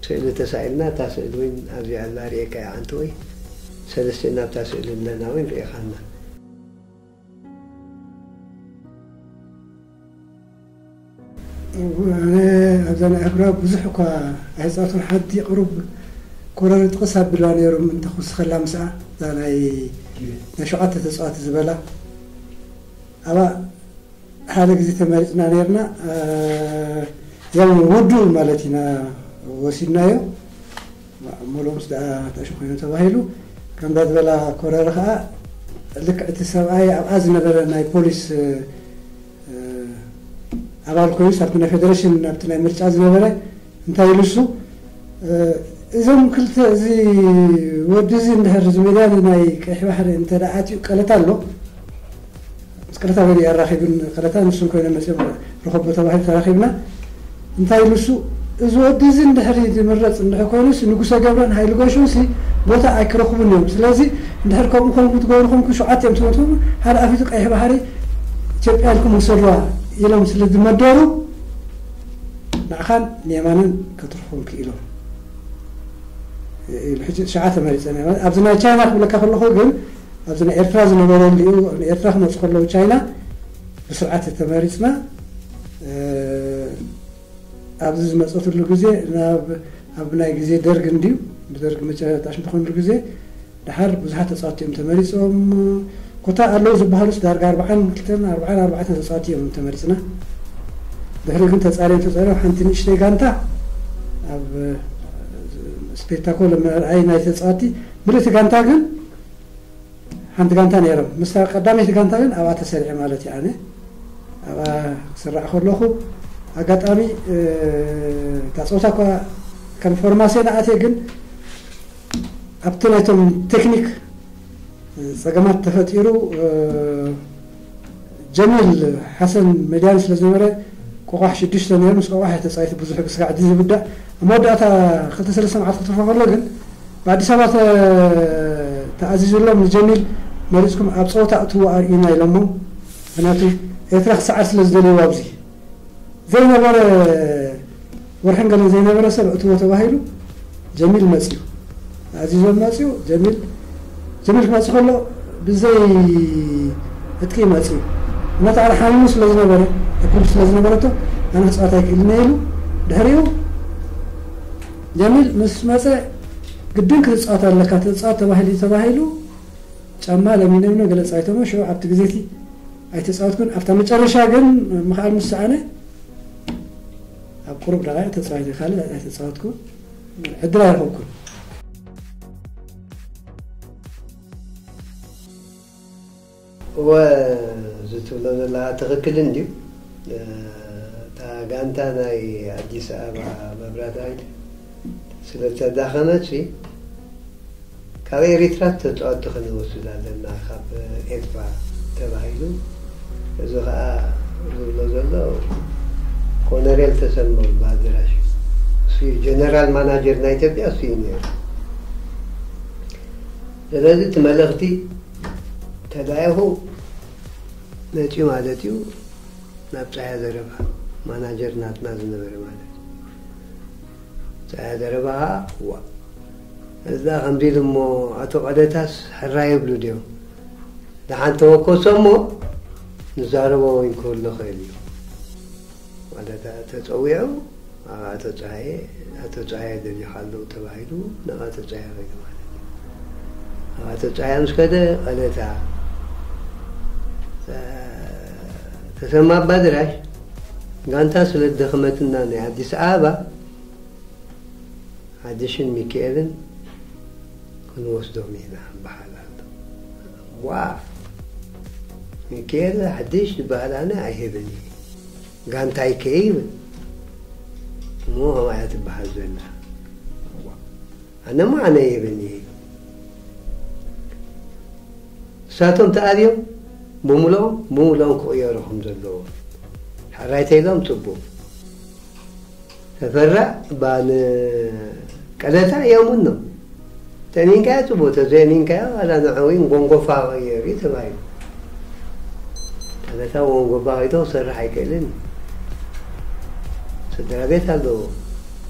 ስእሊ ተሳኢልና፣ እታ ስእሊ እውን ኣብዚኣ ኣላ ርእየካ እያ ዓንተወይ። ሰለስቲና ኣብታ ስእሊ ኣለና እውን ርእኻና። ኣነ ኣብዛ ናይ ኣህጉራዊ ብዙሕ እኳ ኣይፃወቱን፣ ሓንቲ ቅሩብ ኮረር ጥቕስ ኣብላ ነይሮም እንተ ክውስኸላ ምስኣ እዛ ናይ ናይ ሸውዓተ ተፃዋቲ ዝበላ ኣብኣ ሓደ ግዜ ተመሪፅና ነይርና። ያው ውዱ ማለት ኢና ወሲድናዮ። ሙሉምስ ደኣ ተእሹ ኮይኑ ተባሂሉ ከምዛ ዝበላ ኮረር ከዓ ልክዕ እቲ ሰብኣይ ኣብኣ ዝነበረ ናይ ፖሊስ ኣባል ኮይኑ ኣብቲ ናይ ፌደሬሽን ኣብቲ ናይ ምርጫ ዝነበረ እንታይ ኢሉ እሱ እዞም ክልተ እዚ ወዲ እዚ እንድሕር እዚ ሜዳ ናይ ቀይሕ ባሕሪ እንተ ደኣ ኣትዩ ቀለታ ኣሎ ምስ ቀለታ በሊ ኣራኺብን ቀለታ ንሱን ኮይነ መፅኦም ረኸቦ ተባሂሉ ተራኺብና እንታይ ኢሉ እሱ እዚ ወዲ እዚ እንድሕር ዝምረፅ እንድሕር ኮይኑስ ንጉሰ ገብረን ሃይሉ ገሹንሲ ቦታ ኣይክረኽቡን እዮም። ስለዚ እንድሕር ከምኡ ኮንኩም ትገብሩ ኮንኩም ሸውዓተ እዮም ትመቱ ሓደ ኣፊቱ ቀይሕ ባሕሪ ኢትዮጵያ ኢልኩም ውሰድዋ ኢሎም ስለ ዝመደሩ ንዓኻን ንየማንን ከትርኹም ክኢሎም ኢሉ። ሕጂ ትሽዓተ መሪፀን እዮም። ኣብዚ ናይ ቻይና ክብለካ ከለኹ ግን ኣብዚ ናይ ኤርትራ ዝነበረሉ እዩ። ንኤርትራ ክመፁ ከለዉ ቻይና ብስርዓት ተመሪፅና ኣብዚ ዝመፀትሉ ግዜ ኣብ ናይ ግዜ ደርግ እንድዩ ብደርግ መጨረጣሽ ዝኾንሉ ግዜ ድሓር ብዙሓት ተፃወቲ እዮም ተመሪፆም። ኮታ ኣለዉ ዝበሃሉስ ዳርጋ ኣርባዓን ክልተን ኣርባዓን ኣርባዕተን ተፃወቲ እዮም ተመሪፅና። ድሕሪ ግን ተፃርዮም ተፃርዮም ሓንቲ ንእሽተይ ጋንታ ኣብ ስፔክታኮል መርኣይ ናይ ተፃወቲ ምልእቲ ጋንታ ግን ሓንቲ ጋንታ ነይሮም። ምስታ ቀዳመይቲ ጋንታ ግን ኣብኣ ተሰሪዐ ማለት እዩ። ኣነ ኣብኣ ክስራዕ ከለኹ ኣጋጣሚ እታ ፀወታ እኳ ከም ፎርማሴ ንኣትየ ግን ኣብቲ ናይቶም ቴክኒክ ፀገማት ተፈጢሩ ጀሚል ሓሰን መድያኒ ስለ ዝነበረ ቆቋሕ ሽዱሽተ ነይሩ ምስ ቆቋሕ ተፃይቱ ብዙሕ ብስጋዕ ድዚ ዝብዳእ ኣብ መወዳእታ ክልተ ሰለስተ መዓልቲ ክትርፎ ከሎ ግን ብኣዲስ ኣበባ ተኣዚዙሎም ንጀሚል መሪፅኩም ኣብ ፀወታ እትዎ ኣርእዩና ኢሎሞ ምክንያቱ ኤርትራ ክሰዓር ስለ ዝደልይዎ ኣብዚ ዘይነበረ ወርሕን ገለን ዘይነበረ ሰብ እትዎ ተባሂሉ ጀሚል መፅዩ ኣዚዞም መፅዩ ጀሚል ጀሚል ክመፅእ ከሎ ብዘይ ዕጥቂ መፅዩ እናተዓለ ሓሚሙ ስለ ዝነበረ ዕኩል ስለ ዝነበረቶ ኣነ ክፃወት ኣይክእልን ኢሉ ድሕሪኡ ጀሚል ምስ መፀ ግድን ክትፃወት ኣለካ ትፃወት ተባሂሉ ተባሂሉ ጫማ ለሚኖም ገለ ፃይቶሞ ሽዑ ኣብቲ ግዜቲ ኣይተፃወትኩን ኣብታ መጨረሻ ግን ምክኣል ምስ ሰኣነ ኣብ ቁሩብ ደቃይቕ ተፃዋይተ ካልእ ኣይተፃወትኩን ዕድል ኣይረኸብኩን እወ እዚ ትብሎ ዘለኻ ትኽክል እንድዩ እታ ጋንታ ናይ ኣዲስ ኣበባ መብራት ኣይል ስለ ተዳኸመት ካብ ኤሪትራ ተፃወቲ ክንወስድ ኣለና ካብ ኤርትራ ተባሂሉ እዚ ከዓ ዝብሎ ዘሎ ኮነሬል ተሰማ ባድራሽ እሱ ጀነራል ማናጀር ናይ ኢትዮጵያ እሱ እዩ ነይሩ ስለዚ እቲ መልእኽቲ ተላኢኹ መፂኡ ማለት እዩ ናብ ፀሃያ ዘረባ ማናጀር ናትና ዝነበረ ማለት እዩ ፀሃያ ዘረባ ዋ እዛ ከምዚ ኢሉ እሞ ኣቶ ቀደታስ ሕራ ይብሉ ድዮም ደሓን ተወከሶ እሞ ንዛረቦ ይንከሎ ኽእል እዩ ማለት ተፀዊዑ ኣቶ ፀሃየ ኣቶ ፀሃየ ደሊኻ ኣለዉ ተባሂሉ ናብ ኣቶ ፀሃየ ከይዱ ማለት እዩ ኣብ ኣቶ ፀሃየ ምስ ከደ ቀለታ ተሰማ ኣባድራሽ ጋንታ ስለ ደኽመትና ናይ ኣዲስ ኣበባ ሓድሽን ሚካኤልን ክንወስዶም ኢና በሃል ኣሎ ዋ ሚካኤል ሓድሽ ዝበሃል ኣነ ኣይህብን እየ ጋንታይ ከ ይብል እሞ ከምኣ እያ ትበሃል ዘላ ኣነማ ኣነ ይህብን እየ እሳቶም ተኣብዮም ብምልኦም ብምልኦም ክቕየሩ ከም ዘለዎ ሕራይ ተይሎም ፅቡቕ ተፈራ ባን ቀደታ የሙኖ። ተሚንካዮ ጽቡቅ፣ ተዘይሚንካዮ ዋላ ንዕዊ ጎንጎፋ ቀየር እዩ ተባሂሉ። ቀደታ ጎንጎፋ ከይቶ ክሰርሕ ኣይክእልን። ስድራ ቤት ኣለዎ።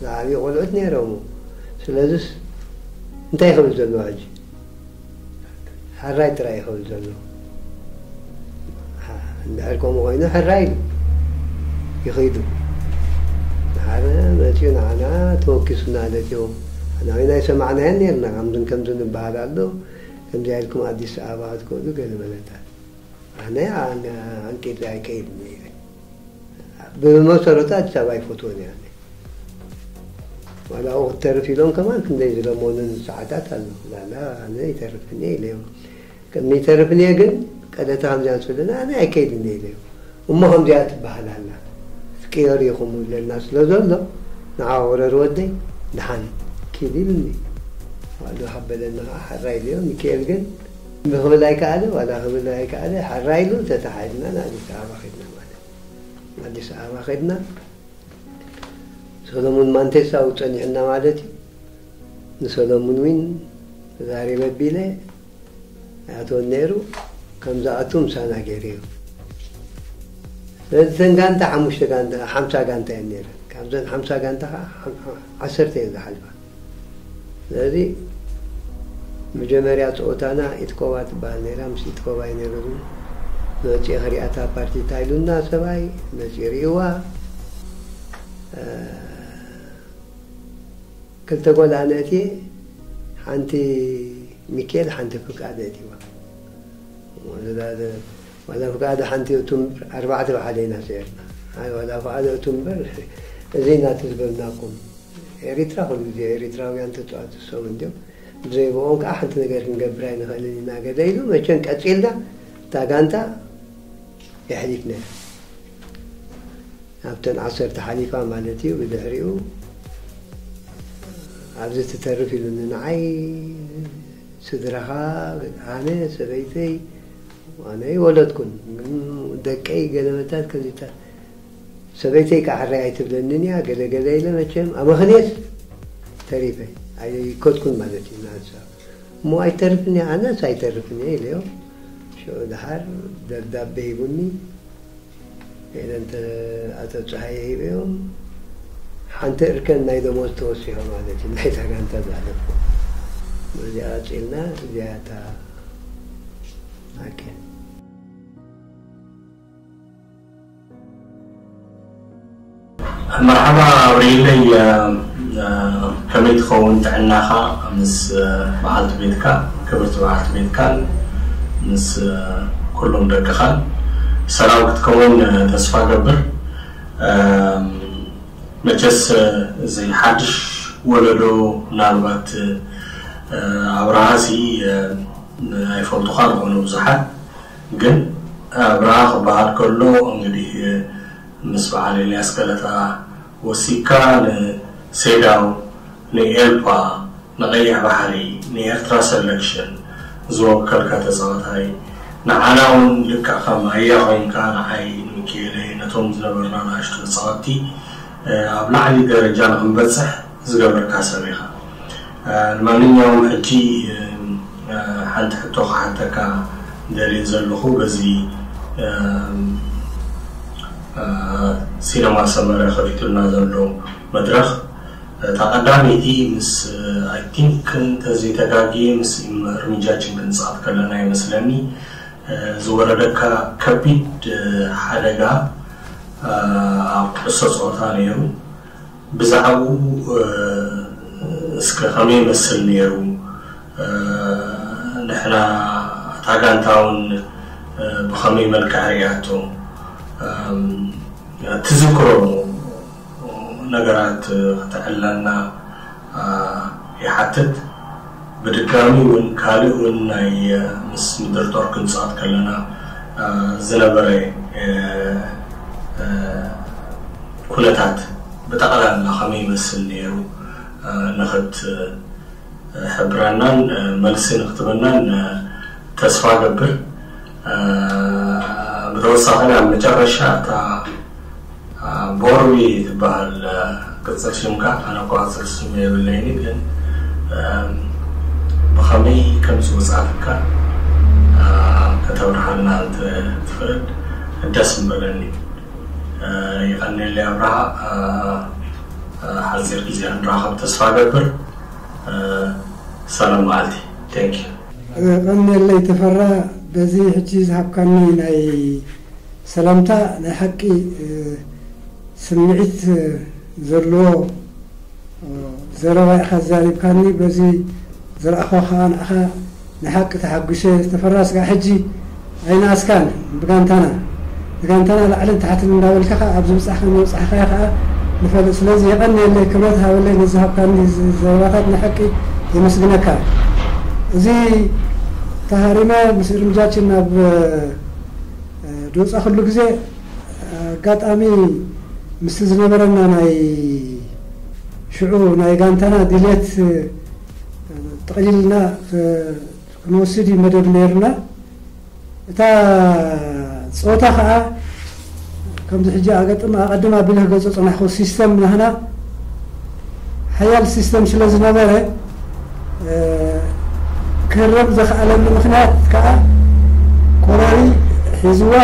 ዝዓብዩ ቆልዑት ነይሮም። ስለዚስ እንታይ ይኽብል ዘለዎ ሕጂ? ሕራይ ጥራይ ይኽብል ዘሎ። እንድሕር ከምኡ ኮይኑ ሕራይ ኢሉ ይኸይዱ። ሓደ መፂኡ ንዓና ተወኪሱና ለትዮ ናዊና ይሰማዕናየን ነርና። ከምዝን ከምዝን ይበሃል ኣሎ። ከምዚኣ ኢልኩም ኣዲስ ኣበባ ክትከዱ ገለ መለታት ኣነ ኣንቂት ኣይከይድን ኢለ ብመሰረቱ ኣዲስ ኣበባ ይፈትወን እያ። ዋላ ኡ ክትተርፍ ኢሎም ከማን ክንደይ ዝለመኑን ሰዓታት ኣሎ። ላላ ኣነ ይተርፍኒ ኢለዮም። ከም ይተርፍኒ ግን ቀደታ ከምዚኣ ስለ ኣነ ኣይከይድን ኢለዮም። እሞ ከምዚኣ ትበሃል ኣላ ትቅየር ኢኹም ይብለና ስለ ዘሎ ንዓ ወረር ወደይ ድሓን ኪድ ኢሉኒ። ዋሉ ሃበለኒ ከዓ ሓራ ኢለዮም። ሚካኤል ግን ብክብል ኣይከኣለ ዋላ ክብል ኣይከኣለ ሓራ ኢሉ ተተሓሒዝና ንኣዲስ ኣበባ ከድና ማለት ኣዲስ ኣበባ ከድና ሰሎሙን ማንቴሳ ው ጸኒሕና ማለት እዩ። ንሰሎሙን ዊን ተዛሪበ ቢለ ኣቶን ነይሩ ከም ዝኣቱ ምሳና ገይሩ እዩ። ስለዚ እተን ጋንታ ሓሙሽተ ጋንታ ሓምሳ ጋንታ እየን ነይረን። ካብዘን ሓምሳ ጋንታ ከዓ ዓሰርተ እየን ዝሓልፋ። ስለዚ መጀመርያ ፀወታና ኢትኮባ ትበሃል ነይራ። ምስ ኢትኮባ እዩ ነይሩ። መፂኡ ክሪኣታ ፓርቲ ታይሉና ሰብኣይ መፂኡ ሪእዋ። ክልተ ጎል ኣነ እትየ ሓንቲ ሚካኤል ሓንቲ ፍቃደ እትዋ። ዋላ ፍቃደ ሓንቲ እቱ እምበር ኣርባዕተ ብሓደ ኢና ስዒርና። ኣይ ዋላ ፍቃደ እቱ እምበር እዚ እናተዝበልናኩም ኤሪትራ ኩሉ ግዜ ኤሪትራውያን ተጫዋቲ ሰው እንዲዮም ብዘይብኦም ከዓ ሓንቲ ነገር ክንገብር ኣይንኽእልን ኢና ገለ ኢሉ መቸን ቀፂልና እታ ጋንታ የሕሊፍና ኣብተን ዓሰርተ ሓሊፋ ማለት እዩ። ብድሕሪኡ ኣብዚ ትተርፍ ኢሉኒ ንዓይ ስድራኻ ኣነ ሰበይተይ ኣነ ይወለድኩን ደቀይ ገለመታት ከዚታት ሰበይተይ ከዓ ሕራይ ኣይትብለንን እያ ገለገለ ኢለ መቸም ኣመኽንየት ተሪፈ ኣይኮትኩን ማለት እዩ ናሳ እሞ ኣይተርፍን እያ ኣነስ ኣይተርፍን እያ ኢለዮ። ሽዑ ድሓር ደብዳቤ ሂቡኒ። ኤደን ኣቶ ፀሃየ ሂበዮም ሓንቲ እርከን ናይ ደሞዝ ተወሲኾ ማለት እዩ ናይታ ጋንታ ዝኣለፍኩ በዚኣ ቀፂልና እዚኣታ ኣኬ መርሓባ ኣብሪለይ ከመይ ትኸውን ጥዕናኻ ምስ በዓልቲ ቤትካ ክብርቲ በዓልቲ ቤትካን ምስ ኩሎም ደቅኻን ሰላም ክትከውን ተስፋ ገብር። መቸስ እዚ ሓድሽ ወለዶ ምናልባት ኣብርሃሲ ኣይፈልጡኻን ይኾኑ ብዙሓት ግን ኣብርሃ ክበሃል ከሎ እንግዲህ ምስ በዓል ኤልያስ ገለታ ወሲካ ንሴዳው ንኤልፓ ንቐይሕ ባሕሪ ንኤርትራ ሰለክሽን ዝወከልካ ተፃዋታይ ንዓና እውን ልክዕ ከም ኣያ ኮይንካ ንዓይ ንሚኪኤለይ ነቶም ዝነበርና ንኣሽቱ ተፃወትቲ ኣብ ላዕሊ ደረጃ ንክንበፅሕ ዝገበርካ ሰብ ኢኻ። ንማንኛውም ሕጂ ሓንቲ ሕቶ ክሓተካ ደልየ ዘለኹ በዚ ሲነማ ሰመረ ከፊቱልና ዘሎ መድረኽ እታ ቀዳመይቲ ምስ I think እንተዘይተጋግየ ምስ እርምጃችን ክንፃወት ከለና ይመስለኒ ዝወረደካ ከቢድ ሓደጋ ኣብ ኩዕሶ ፀወታ ነይሩ። ብዛዕባኡ እስከ ከመይ ይመስል ነይሩ? ንሕና እታ ጋንታ እውን ብኸመይ መልክዕ ሪኣቶ? ትዝክሮ ነገራት ክተዕልለና ይሓትት። ብድጋሚ እውን ካልእ እውን ናይ ምስ ምድር ጦር ክንፃወት ከለና ዝነበረ ኩነታት ብጠቕላላ ከመይ ይመስል ነይሩ ንክትሕብረናን መልሲ ንክትበናን ተስፋ ገብር። ብተወሳኺ ኣብ መጨረሻ እታ ቦርቢ ትበሃል ቅጽል ሽምካ? ኣነ እኳ ቅጽል ሽም የብለይን፣ ግን፣ እም፣ ብኸመይ ከም ዝወጻእካ፣ እ፣ ከተብርሃልና እንተትኽእል ደስ ምበለኒ። እ፣ ይቐንየለይ ኣብርሃ። እ፣ እ፣ ሓጺር ግዜ ክንራኸብ ተስፋ እገብር። እ፣ ሰላም መዓልቲ። Thank you። እ፣ ቀንየለይ ተፈራ፣ በዚ ሕጂ ዝሃብካኒ ናይ ሰላምታ ናይ ሓቂ፣ እ፣ ስምዒት፣ እ፣ ዘለዎ፣ እ፣ ዘረባ ኢኻ ዘሪብካኒ። በዚ ዝረኣኹ ኸኣ ንዓኻ ናይ ሓቂ ተሓጒሰ። ተፈራ፣ ስጋዕ ሕጂ ኣይነኣስካን ብጋንታና። ብጋንታና ላዕልን ታሕትን እንዳበልካ ኸኣ ኣብ ዝብጻሕ ከም ዘብጻሕካዮ ኸኣ ንፈልጥ። ስለዚ የቐንየለይ፣ ክብረት ሃበለይ፣ ንዝሃብካኒ ዘረባታት ናይ ሓቂ የመስግነካ። እዚ ተሃሪመ ምስ እርምጃችን ናብ፣ እ፣ ዝወጻኹሉ ግዜ፣ ኣጋጣሚ ምስቲ ዝነበረና ናይ ሽዑ ናይ ጋንታና ድሌት፣ እ፣ ጠቕሊልና፣ እ፣ ክንወስድ እዩ መደብ ነይርና። እታ ጸወታ ኸኣ ከምዚ ሕጂ ኣገጥም-፣ ኣቐድም ኣቢለ ክገልጾ ጸናሕኩ፣ ሲስተም ናህና ሓያል ሲስተም ስለ ዝነበረ፣ እ፣ ክህረም ዘኽኣለኒ ምኽንያት ከኣ ኮረሪ ሒዝዋ፣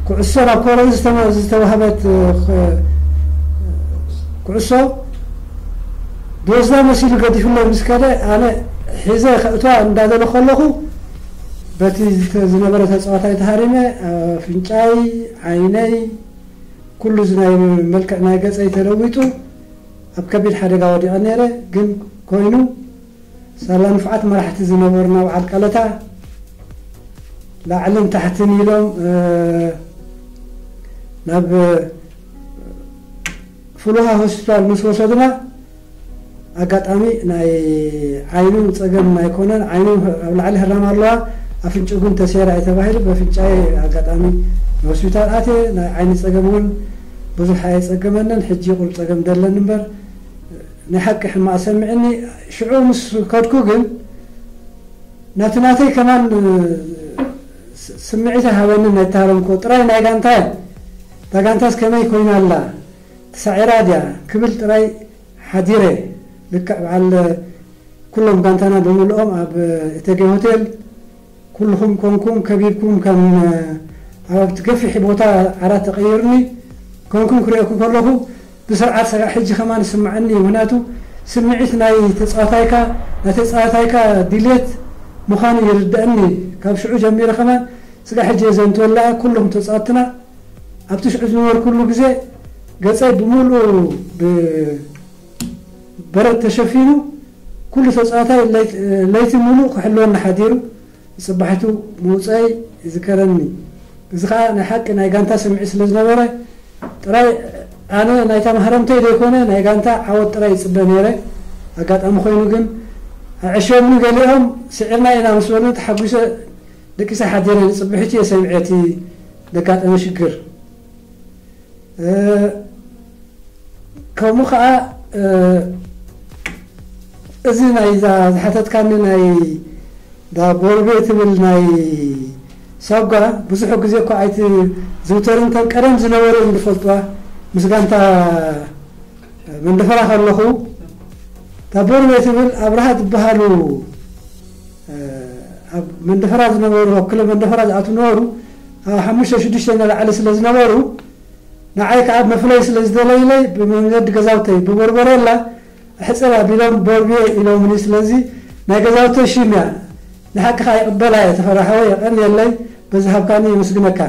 ኩዕሶ ናብ ኮረሪ ዝተመ-፣ ዝተዋህበት፣ እ፣ ኽ-፣ ኩዕሶ ድወስዳ መሲሉ ገዲፉለይ ምስ ከደ፣ ኣነ ሒዘ ከእትዋ እንዳደለ ከለኹ፣ በቲ ዝተ-፣ ዝነበረ ተጻዋታይ ተሃሪመ፣ ኣፍንጫይ፣ ዓይነይ፣ ኩሉ እዚ ናይ መልክዕ ናይ ገጸይ ተለዊጡ ኣብ ከቢድ ሓደጋ ወዲቐ ነይረ። ግን ኮይኑ፣ ሳላ ንፉዓት መራሕቲ ዝነበሩና በዓል ቀለታ ላዕልን ታሕትን ኢሎም፣ እ፣ ናብ ፍሉሃ ሆስፒታል ምስ ወሰዱና፣ ኣጋጣሚ ናይ ዓይኑ ጸገም ኣይኮነን፣ ዓይኑ ኣብ ላዕሊ ህራም ኣለዋ፣ ኣፍንጭኡ ግን ተሰይራ እዩ ተባሂሉ፣ በፍንጫይ ኣጋጣሚ ንሆስፒታል ኣትየ። ናይ ዓይኒ ጸገም እውን ብዙሕ ኣየጸገመንን፣ ሕጂ ቁሩብ ጸገም ደለኒ እምበር፣ ናይ ሓቂ ሕማቕ ሰሚዕኒ። ሽዑ ምስ ከድኩ ግን፣ ናቲ ናተይ ከማን፣ እ፣ ስ-፣ ስምዒት ሃበኒ፣ ናይ ተሃረምኮ ጥራይ ናይ ጋንታይ፣ እታ ጋንታስ ከመይ ኮይና ኣላ? ተሳዒራ ድያ? ክብል ጥራይ ሓዲረ። ልክዕ በዓል ኩሎም ጋንታና ብምልኦም ኣብ እተጌ ሆቴል ኩልኹም ኮንኩም ከቢብኩም፣ ከም ኣብ እቲ ገፊሕ ቦታ ዓራት ተቐይርኒ ኮንኩም ክርእየኩም ከለኹ፣ ብስርዓት ሰጋዕ ሕጂ ከማን ይስምዓኒ እዩ። ምኽንያቱ ስምዒት ናይ ተጻዋታይካ፣ ናይ ተጻዋታይካ ድሌት ምዃኑ ይርድኣኒ። ካብ ሽዑ ጀሚረ ከማን ስጋዕ ሕጂ እየ ዘንትወላ። ኩልኹም ተጻወትና ኣብቲ ሽዑ ዝነበርኩሉ ግዜ ገጸይ ብምሉኡ ብበረድ ተሸፊኑ፣ ኩሉ ተጻዋታይ ለይት-፣ ለይቲ ምሉእ ክሕልወኒ ሓዲሩ። ጽባሒቱ ምውጸይ ይዝከረኒ። እዚ ኸኣ ናይ ሓቂ ናይ ጋንታ ስምዒት ስለ ዝነበረ፣ ጥራይ ኣነ ናይ ተማህረምተይ ዘይኮነ ናይ ጋንታ ዓወት ጥራይ ይጽበ ነይረ። ኣጋጣሚ ኮይኑ ግን ኣዕሸምኒ፣ ገሊኦም ስዒርና ኢና ምስ በሉኒ ተሓጒሰ ደቂሰ ሓዲረ። ንጽብሒቱ እየ ሰሚዐ እቲ ዘጋጠመ ሽግር። እ፣ ከምኡ ኸዓ፣ እ፣ እዚ ናይ እዛ ዝሓተትካኒ ናይ እዛ ቦርቤ ትብል ናይ ሳጓ ብዙሕ ግዜ እኳ ኣይትዝውተርን፣ እተን ቀደም ዝነበሩ እዮም ዝፈልጥዋ። ምስ ጋንታ መንደፈራ ከለኹ፣ እታ ቦርቤ ትብል ኣብርሃ ዝበሃሉ፣ እ፣ ኣብ መንደፈራ ዝነበሩ፣ ኣብ ክለብ መንደፈራ ዝኣትዉ ነበሩ። ኣብ ሓሙሽተ ሽዱሽተ ንላዕሊ ስለ ዝነበሩ፣ ንዓይ ከዓ መፍለይ ስለ ዝደለዩለይ፣ ብመንገዲ ገዛውተይ ብቦርቦሬላ ኣሕፅር ኣቢሎም ቦርቤ ኢሎምኒ። ስለዚ ናይ ገዛውተይ ሽም እያ። ንሓቂ ከዓ ይቕበላ እየ። ተፈራ ሓወይ፣ የቐንየለይ፣ በዚ ሃብካኒ የመስግነካ።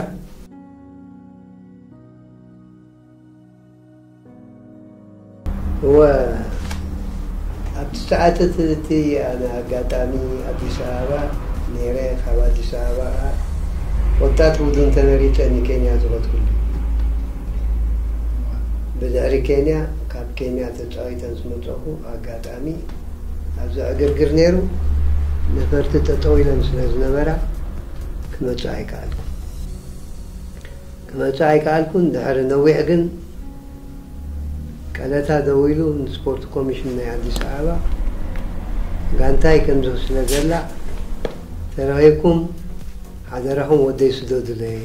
እወ፣ ኣብቲ ሰዓት እቲ፣ እቲ ኣነ ኣጋጣሚ ኣዲስ ኣበባ ነይረ። ካብ ኣዲስ ኣበባ ወጣት ቡድን ተመሪጸ ንኬንያ ዝኸድኩሉ። ብድሕሪ ኬንያ፣ ካብ ኬንያ ተጻዊተ ምስ መጸኹ፣ ኣጋጣሚ ኣብዚ ዕግርግር ነይሩ። ነፈርቲ ጠጠው ኢለን ስለ ዝነበራ ክመጽእ ኣይከኣልኩ። ክመጽእ ኣይከኣልኩን። ድሕሪ ነዊሕ ግን ቀለታ ደዊሉ ንስፖርት ኮሚሽን ናይ ኣዲስ ኣበባ፣ ጋንታይ ከምዚ ስለ ዘላ ተረኺብኩም ሓደራኹም ወደይ ስደዱለይ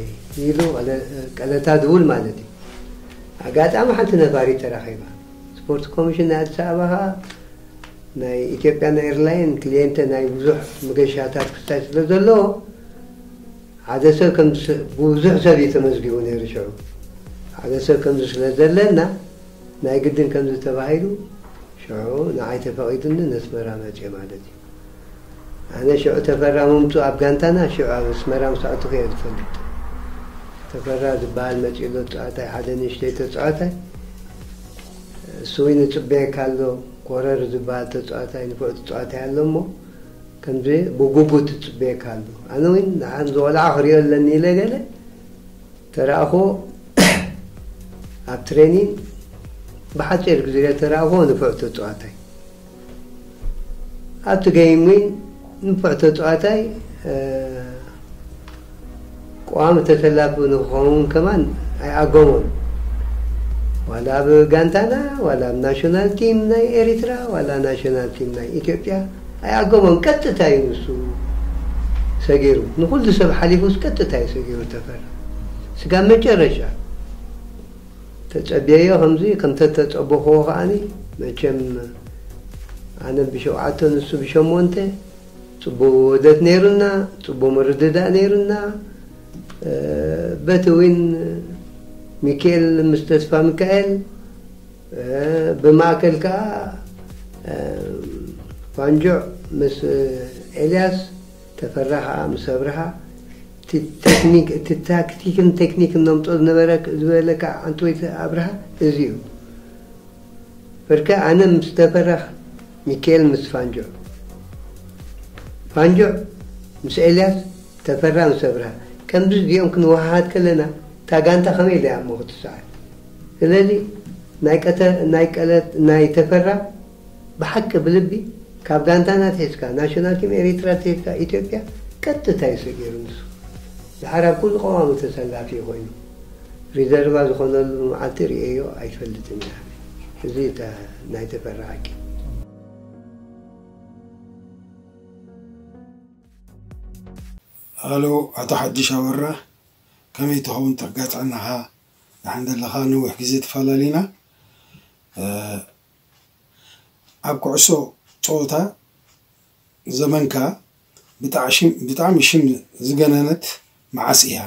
ኢሉ፣ ቀለ-፣ ቀለታ ድውል ማለት እዩ። ኣጋጣሚ ሓንቲ ነፋሪት ተራኺባ። ስፖርት ኮሚሽን ናይ ኣዲስ ኣበባ ኸዓ ናይ ኢትዮጵያን ኤርላይን ክልኤንተ ናይ ብዙሕ መገሻታት ክስታይ ስለ ዘለዎ፣ ሓደ ሰብ ከም ስ-፣ ብዙሕ ሰብ እዩ ተመዝጊቡ ነይሩ ሽዑ። ሓደ ሰብ ከምዚ ስለ ዘለና፣ ናይ ግድን ከምዚ ተባሂሉ፣ ሽዑ ንዓይ ተፈቒዱኒ ነስመራ መፅየ ማለት እዩ። ኣነ ሽዑ ተፈራ ምምፁ ኣብ ጋንታና፣ ሽዑ ኣብ ኣስመራ ምስ ኣተኹ እየ ዝፈልጥ። ተፈራ ዝበሃል መፂኡ ኣሎ ተፃዋታይ፣ ሓደ ንእሽተይ ተፃዋታይ። እሱ እውን ይፅበየካ ኣሎ። ኮረር ዝበሃል ተፃዋታይ፣ ንፉዕ ተፃዋታይ ኣሎ እሞ፣ ከምዚ ብጉጉት ይፅበየካ ኣሎ። ኣነ እውን ንዓን ዝቆልዓ ክሪኦ ኣለኒ ኢለ ገለ ተራእኹ። ኣብ ትሬኒን ብሓፂር ግዜ ተራእኹ፣ ንፉዕ ተፃዋታይ። ኣብቲ ገይም እውን ንፉዕ ተፃዋታይ፣ እ፣ ቀዋሚ ተሰላፊ ንክኸውን ከማን ኣይኣገሞን። ዋላ ኣብ ጋንታና፣ ዋላ ኣብ ናሽናል ቲም ናይ ኤሪትራ፣ ዋላ ናሽናል ቲም ናይ ኢትዮጵያ ኣይኣገሞን። ቀጥታ እዩ ንሱ ሰጊሩ። ንኹሉ ሰብ ሓሊፉስ ቀጥታ እዩ ሰጊሩ ተፈራ። ስጋብ መጨረሻ ተጸብየዮ ከምዚ፣ ከም ተተጸበኽዎ ከኣኒ፣ መቸም ኣነ ብሸውዓተ ንሱ ብሸሞንተ፣ ጽቡቕ ውህደት ነይሩና፣ ጽቡቕ ምርድዳእ ነይሩና። እ፣ በቲ እውን ሚካኤል ምስ ተስፋ ሚካኤል፣ እ፣ ብማእከል ከኣ፣ እ፣ ፋንጆዕ ምስ ኤልያስ፣ ተፈራ ከኣ ምስ ኣብርሃ፣ እቲ ቴክኒክ፣ እቲ ታክቲክን ቴክኒክን ነምጾ ዝነበረ ዝበለካ ኣንቶይ ኣብርሃ እዚ እዩ። በርከ ኣነ ምስ ተፈራ፣ ሚካኤል ምስ ፋንጆዕ፣ ፋንጆዕ ምስ ኤልያስ፣ ተፈራ ምስ ኣብርሃ፣ ከምዚ እዚኦም ክንወሃሃድ ከለና፣ እታ ጋንታ ከመይ ኢላ እያ እሞ ክትሰዓር? ስለዚ ናይ ቀተ-፣ ናይ ቀለት-፣ ናይ ተፈራ ብሓቂ ብልቢ ካብ ጋንታና ኣትሒዝካ፣ ናሽናል ቲም ኤሪትራ ኣትሒዝካ፣ ኢትዮጵያ ቀጥታ እዩ ሰጊሩ ንሱ። ድሓር ኣብ ኩሉ ቀዋሚ ተሰላፊ እዩ ኮይኑ። ሪዘርቫ ዝኾነሉ መዓልቲ ርእየዮ ኣይፈልጥን እየ። እዚ እታ ናይ ተፈራ ሓቂ። ኣሎ፣ ኣቶ ሓድሽ ኣበራ፣ ከመይ ትኸውን? ተጋጽዕናኻ ደሓን ዘለኻ? ነዊሕ ግዜ ተፈላለና። እ፣ ኣብ ኩዕሶ ጸወታ ዘመንካ ብጣዕ-፣ ሽም-፣ ብጣዕሚ ሽም ዝገነነት መዓስ እያ?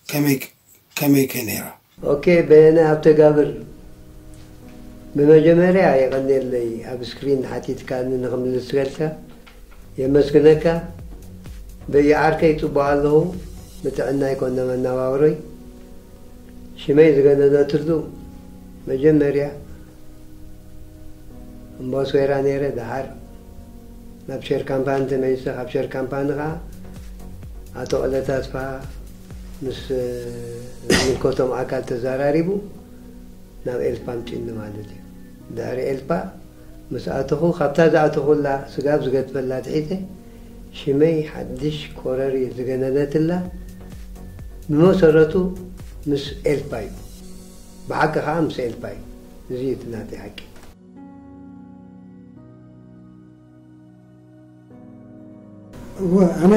ከመይ፣ ከመይ ከ ነይራ? ኦኬ፣ በየነ ሃብተጋብር፣ ብመጀመርያ የቐንየለይ ኣብ ስክሪን ሓቲትካኒ ንኽምልስልካ የመስግነካ። በየዓርከይ ጽቡቕ ኣለኹ፣ ብጥዕና ይኮነ መነባብሮይ። ሽመይ ዝገነነትሉ መጀመርያ እምባስ ወይራ ነይረ፣ ደሓር ናብ ሸር ካምፓኒ ተመሊሰ። ካብ ሸር ካምፓኒ ኸዓ ኣቶ ቐለ ተስፋ ምስ ዝምልከቶም ኣካል ተዘራሪቡ ናብ ኤልፓ ኣምጺኡኒ ማለት እዩ። ድሕሪ ኤልፓ ምስ ኣተኹ፣ ካብታ ዝኣተኹላ ስጋብ ዝገድፈላ ኣትሒዘ ሽመይ ሓድሽ ኮረር ዝገነነትላ ብመሰረቱ ምስ ኤልፓ እዩ። ብሓቂ ኸዓ ምስ ኤልፓ እዩ። እዚ እዩ እቲ ናተይ ሓቂ። እወ፣ ኣነ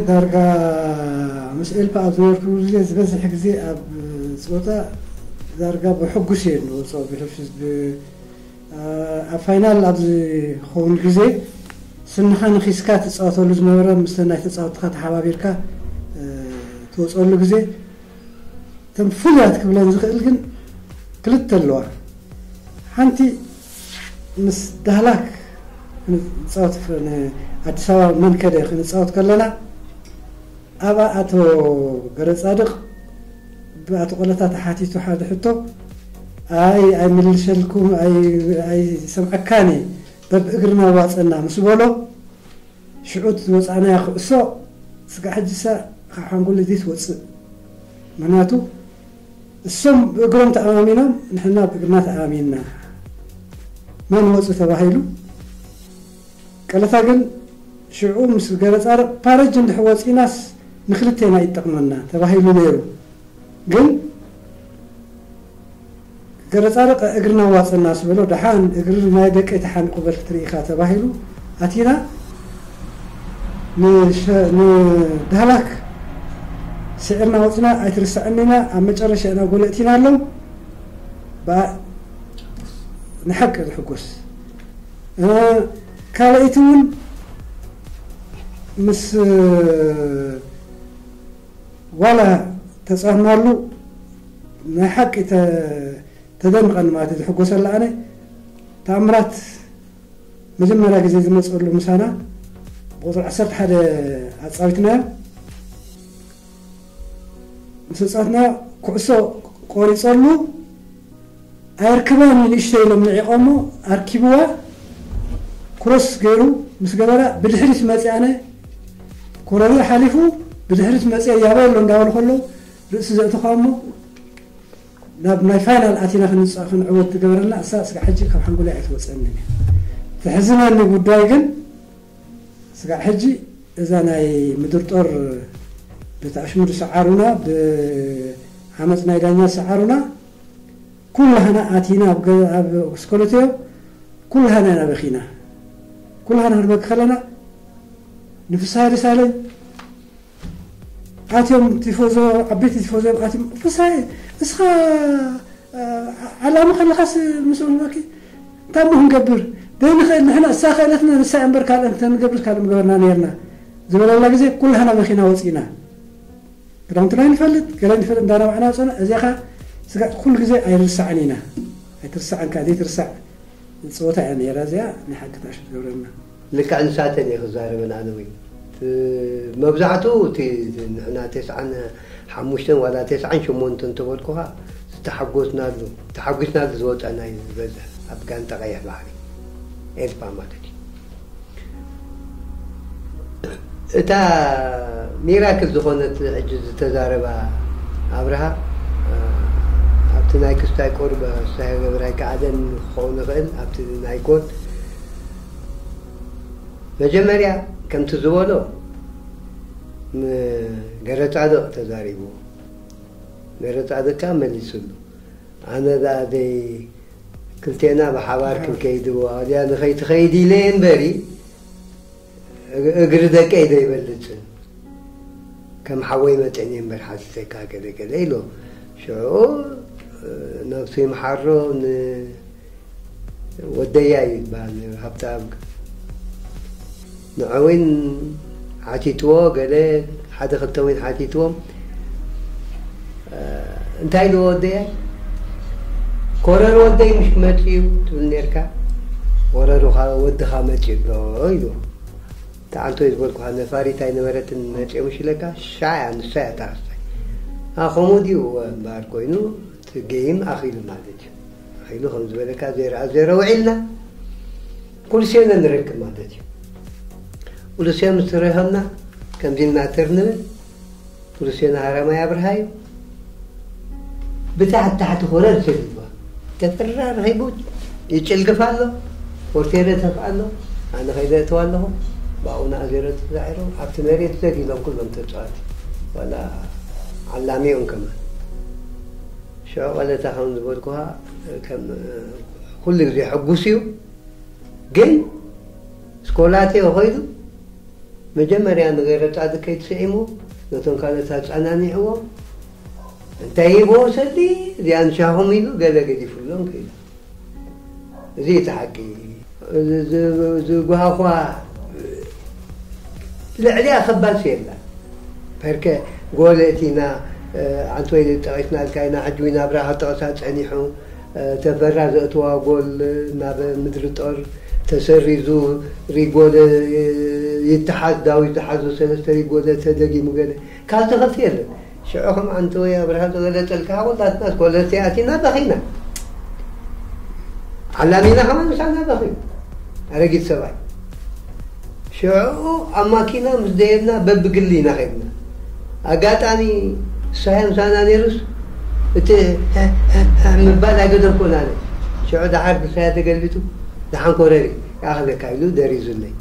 ዳርጋ ምስ ኤልፓ ኣብ ዝነበርኩ ግዜ፣ ዝበዝሕ ግዜ ኣብ ጾታ ዳርጋ ብሕጉስ እየ ንወጾ፣ ብሕፍዝ፣ ብ-፣ ኣብ ፋይናል ኣብ ዝኸውን ግዜ፣ ስንኻ ንኺስካ ትጻወተሉ ዝነበረ፣ ምስ ናይ ተጻወትካ ተሓባቢርካ፣ እ፣ ትወጸሉ ግዜ፣ እተን ፍሉያት ክብለን ዝኽእል ግን ክልተ ኣለዋ። ሓንቲ ምስ ዳህላክ ክንጻወት ፍ-፣ ን-፣ ኣዲስ ኣበባ መንከደ ክንጻወት ከለና፣ ኣብኣ ኣቶ ገረጻድቕ ብኣቶ ቆለታ ተሓቲቱ ሓደ ሕቶ፣ ኣይ፣ ኣይምልሰልኩም፣ ኣይ-፣ ኣይሰምዐካን እየ፣ በብእግርና ዋጸና ምስ በሎ፣ ሽዑ እቲ ዝወጻእናያ ኩዕሶ ስጋዕ ሕጂሳ ካብ ሓንጎለይ ዘይትወጽእ። ምኽንያቱ እሶም ብእግሮም ተኣማሚኖም፣ ንሕና ብእግርና ተኣማሚንና። መን ወጹ ተባሂሉ፣ ቀለታ ግን ሽዑ ምስ ገረጻርቕ ፓረጅ እንድሕር ወጺእናስ ንክልቴና ይጠቕመና ተባሂሉ ነይሩ። ግን ገረጻርቕ እግርና ዋጸና ስበሎ፣ ደሓን እግሪ ናይ ደቀይ ተሓኒቑ በል ክትርኢ ኢኻ ተባሂሉ ኣቲና። ንሸ-፣ ንዳህላክ ስዒርና ወጺና፣ ኣይትርሳዕን ኢና። ኣብ መጨረሻ ኢና ጎል ኣእቲናሎም። ብኣ ንሓቂ ዝሕጎስ። እ፣ ካልኣይቲ እውን ምስ፣ እ፣ ዋላ ተጻወትናሉ ናይ ሓቂ ተ-፣ ተደንቐኒ ማለት እዩ። ዝሕጎሰላ ኣነ ተኣምራት መጀመርያ ግዜ ዝመጸሉ ምሳና ብቁጽሪ ዓሰርተ ሓደ ኣጻዊትና ምስ ተጻወትና ኩዕሶ ቆሪጸሉ ኣየርክባን ንእሽተይ ኢሎም ንዒቖሞ ኣርኪብዋ ክሮስ ገይሩ ምስ ገበራ ብድሕሪት መጺ ኣነ ኮረሪኡ ሓሊፉ ብድሕሪት መጺ ያበሎ እንዳበሉ ከለዉ ርእሲ ዘእትኻ እሞ ናብ ናይ ፋይናል ኣቲና ክንፃ-፣ ክንዕወት ትገበረና። እሳ ስጋዕ ሕጂ ካብ ሓንጎለይ ኣይትወፀንን እያ። ትሕዝነኒ ጉዳይ ግን ስጋዕ ሕጂ እዛ ናይ ምድር ጦር በቲ ኣሽሙር ዝሰዓሩና፣ ብዓመፅ ናይ ዳኛ ዝሰዓሩና፣ ኩላህና ኣቲና ኣብ ገ-፣ ኣብ ስኮለትዮ ኩላህና ኢና በኺና። ኩላህና ክንበኪ ከለና ንፍስሃ ደሳለኝ ኣትዮም ቲፎዞ፣ ዓበይቲ ቲፎዞ እዮም ኣትዮም፣ "ፍስሃየ፣ እስኻ፣ እ፣ ዓላሚ ከለኻስ ምስ በልናኪ፣ እንታይ እሞ ክንገብር? ዘይንኽእል ንሕና፣ እሳ ከእለትና ንሳ እምበር ካልእ እንተንገብር ካልእ ምገበርና ነይርና" ዝበለላ ግዜ ኩላህና መኪና ወፂና። ክዳውንትና ይንፈልጥ፣ ገለ ንፈልጥ እንዳናባዕና ወፀና። እዚኣ ኸዓ ስጋ-፣ ኩሉ ግዜ ኣይርሳዕን ኢና። ኣይትርሳዕን ከኣ፣ ዘይትርሳዕ ጸወታ እያ ነይራ እዚኣ፣ ናይ ሓቂ ታሽ ትገብረና። ልክዕ ንሳተን እየ ክዛረበን ኣነ እውን። እቲ መብዛሕትኡ እቲ ንሕና ተስዓን ሓሙሽተን ዋላ ተስዓን ሸሞንተን ተበልኩኻ፣ ዝተሓጎስናሉ፣ ተሓጒስናሉ ዝወጸና እዩ ዝበዝሕ ኣብ ጋንታ ቀይሕ ባሕሪ፣ ኤልፓ ማለት እዩ። እታ ሚራክል ዝኾነት ሕጂ ዝተዛረባ ኣብርሃ፣ ኣብቲ ናይ ክስታይ ቁሩብ ኣስታያ ገብራይ ከኣደን ክኸውን ይኽእል፣ ኣብቲ ናይ ጎል መጀመርያ ከምቲ ዝበሎ ም-፣ ገረጻድቕ ተዛሪቡ፣ ገረጻድቕ ከኣ መሊሱሉ። ኣነ ደኣ ደይ ክልቴና ብሓባር ክንከይድ፣ ዋልያ ንኸይትኸይድ ኢለ እምበሪ፣ እግ-፣ እግሪ ደቀይ ዘይበልጽን፣ ከም ሓወይ መጠን እየ እምበር ሓቲተካ ገለ ገለ ኢሎ። ሽዑ፣ እ፣ ነብሱ ይምሓሮ፣ ን-፣ ወደያ እዩ ዝበሃል፣ ሃብተኣብ። ንዑ እውን ሓቲትዎ፣ ገለ ሓደ ክልተ እውን ሓቲትዎም። እ፣ እንታይ ኢልዎ ወደያ? "ኮረር ወደይ ምሽ መፂኡ" ትብል ነርካ፣ "ወረሩኻ ወድኻ መፂኡ ኣሎ" ኢልዎ። ተዓንቶ ዝበልኩኻ ነፋሪት ኣይነበረትን መፂኦ ምሽ ኢለካ፣ ሻዕ እያ፣ ንሳ እያ ተኣስታይ። ኣ፣ ከምኡ ድዩ? እምበኣር ኮይኑ፣ እቲ ጌይም ኣኺሉ ማለት እዩ። ኣኺሉ ከም ዝበለካ፣ ዜሮ ዜሮ ውዒልና፣ ኩልሴነ ንረክብ ማለት እዩ። ኩልሴ ምስ ረኸብና፣ ከምዚ ኢልና ተር ንብል፣ ኩልሴነ ሃራማይ ኣብርሃ እዩ። ብታሕቲ ታሕቲ ኮረር ሰዲድዋ። ተፈራ ረኺቡ ይጭልግፍ ኣሎ፣ ፖርቴረ ተፍ ኣሎ፣ ኣነ ከይደ እተዋ ኣለኹ። ብኣኡ ንኣ ዜሮ ተዛዒሮም፣ ኣብቲ መሬት ዘግ ኢሎም ኩሎም ተጻወቲ። ዋላ ዓላሚ እዮም ከማን። ሽዑ ቀለታ ከም ዝበልኩኻ፣ ከም ኩሉ ግዜ ሕጉስ እዩ። ግን ስኮላቴ ኾይዱ መጀመርያ ንገረጻድቅ ከይትስዒሙ ነቶም ካልኦት ኣጸናኒዕዎም። እንታይ ሂቦ ሰዲ እዚኣ ንሻኹም ኢሉ ገለ ገዲፉሎም ከይዱ። እዚ እቲ ሓቂ። እዚ፣ እዚ፣ እዚ ጓሃኳ ልዕሊኣ ከባድ የላ። ፐርከ ጎል እቲና፣ እ፣ ኣንቶይ ጠቒስናልካ ኢና፣ ሕጂ እውን ኣብራኻ ጠቕሳ ጸኒሑ፣ እ፣ ተፈራ ዘእተዋ ጎል ናብ ምድሪ ጦር ተሰሪዙ፣ ሪጎለ፣ እ፣ ይተሓዝ፣ ዳዊት ዝሓዞ ሰለስተ ሪጎለ ተደጊሙ ገለ። ካብ ተኸፍቲ የለን። ሽዑ ከም ኣንቶይ ኣብርሃ ዝገለጸልካ፣ ኩላትና ኮለሴ ኣቲና በኺና። ዓላሚና ከማን ምሳና በኺ። ኣረጊት ሰብኣይ። ሽዑ ኣብ ማኪና ምስ ደየብና በብግሊ ኢና ኸድና። ኣጋጣሚ ሳያ ምሳና ነይሩስ፣ እቲ ምባል ኣይገደፍኩን ኣነ። ሽዑ ደሓር ብሳያ ተገልቢጡ፣ "ደሓን ኮረሪ፣ ይኣኽለካ" ኢሉ ደሪዙለይ።